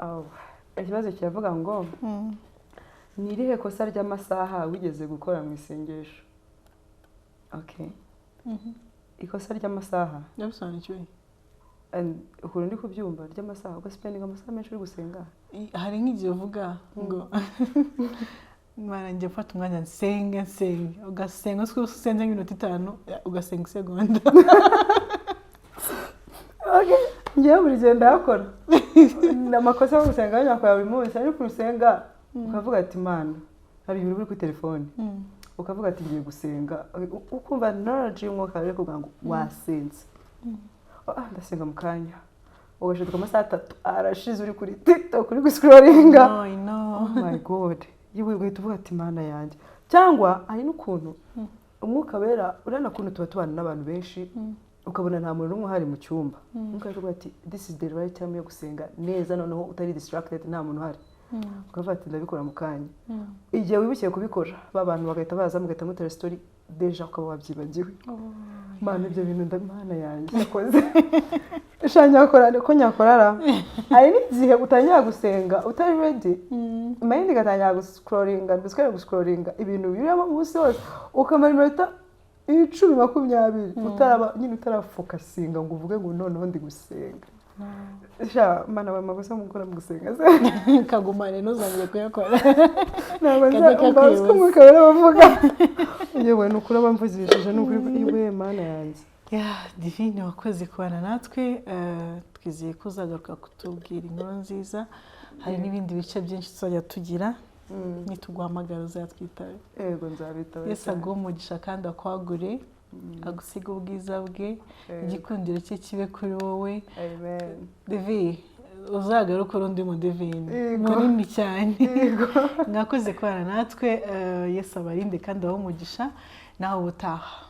Oh, ikibazo kiravuga ngo ni irihe kosa ry'amasaha wigeze gukora mu isengesho? Okay. Ikosa ry'amasaha. Yabisobanukiwe. And ukuntu ndi kubyumva ry'amasaha, ugaspendinga amasaha menshi uri gusenga. Hari nk'igihe uvuga ngo Mana njya mfata umwanya nsenge nsenge, ugasenga usiko usenze nk'iminota 5, ugasenga isegonda. Okay. Njyewe buri gihe ndayakora. Amakosa yo gusenga nyakora buri munsi, ariko usenga ukavuga ati Mana, hari ibintu biri kuri telefone. Ukavuga ati ngiye gusenga, ukumva knowledge y'umwuka uri kuvuga ngo wasenze. Ndasenga mu kanya. Ugashiduka amasaha 3 arashize uri kuri TikTok uri guscrollinga. No, I know. Oh my God. Yewe ugahita uvuga ati Mana yanjye. Cyangwa hari n'ukuntu umwuka wera urana kuntu tuba tubana n'abantu benshi, ukabona nta muntu n'umwe uhari mu cyumba. Umwuka aravuga ati this is the right time yo gusenga neza, noneho utari distracted, nta muntu uhari. Ukavuga ati ndabikora mu kanya. Igihe wibukiye kubikora, ba bantu bagahita baza mugahita mutera story, deja ukaba wabyibagiwe. Mana ibyo bintu Mana yanjye yakoze. Sha nyakora ko nyakorara. Hari n'igihe utangira gusenga utari ready, mind igatangira guscrollinga, mbese guscrollinga ibintu birimo umunsi wose, ukamara iminota 10, 20 utaraba nyine utarafokasinga ngo uvuge ngo noneho ndi gusenga. Sha Mana we amakosa mukora mu gusenga se. Kagumane ntuzongere kuyakora. Ntabwo Kajya nza uzi ko kakwibutsa. umwuka wera bavuga. Yewe ni ukuri abamvugishije, ni ukuri iwe Mana yanjye. Yeah, Divine wakoze kubana natwe, twizeye ko uzagaruka kutubwira inkuru nziza. Hari n'ibindi bice byinshi tuzajya tugira, nituguhamagara uzatwitabe. Yego nzabitaba. Yesu aguhe umugisha kandi akwagure, agusiga ubwiza bwe, igikundiro cye kibe kuri wowe. Amen. Divi, uzagaruke uri undi mu Divine Yego. munini cyane. Yego. Mwakoze kubana natwe, Yesu abarinde kandi abahe umugisha, nawe ubutaha.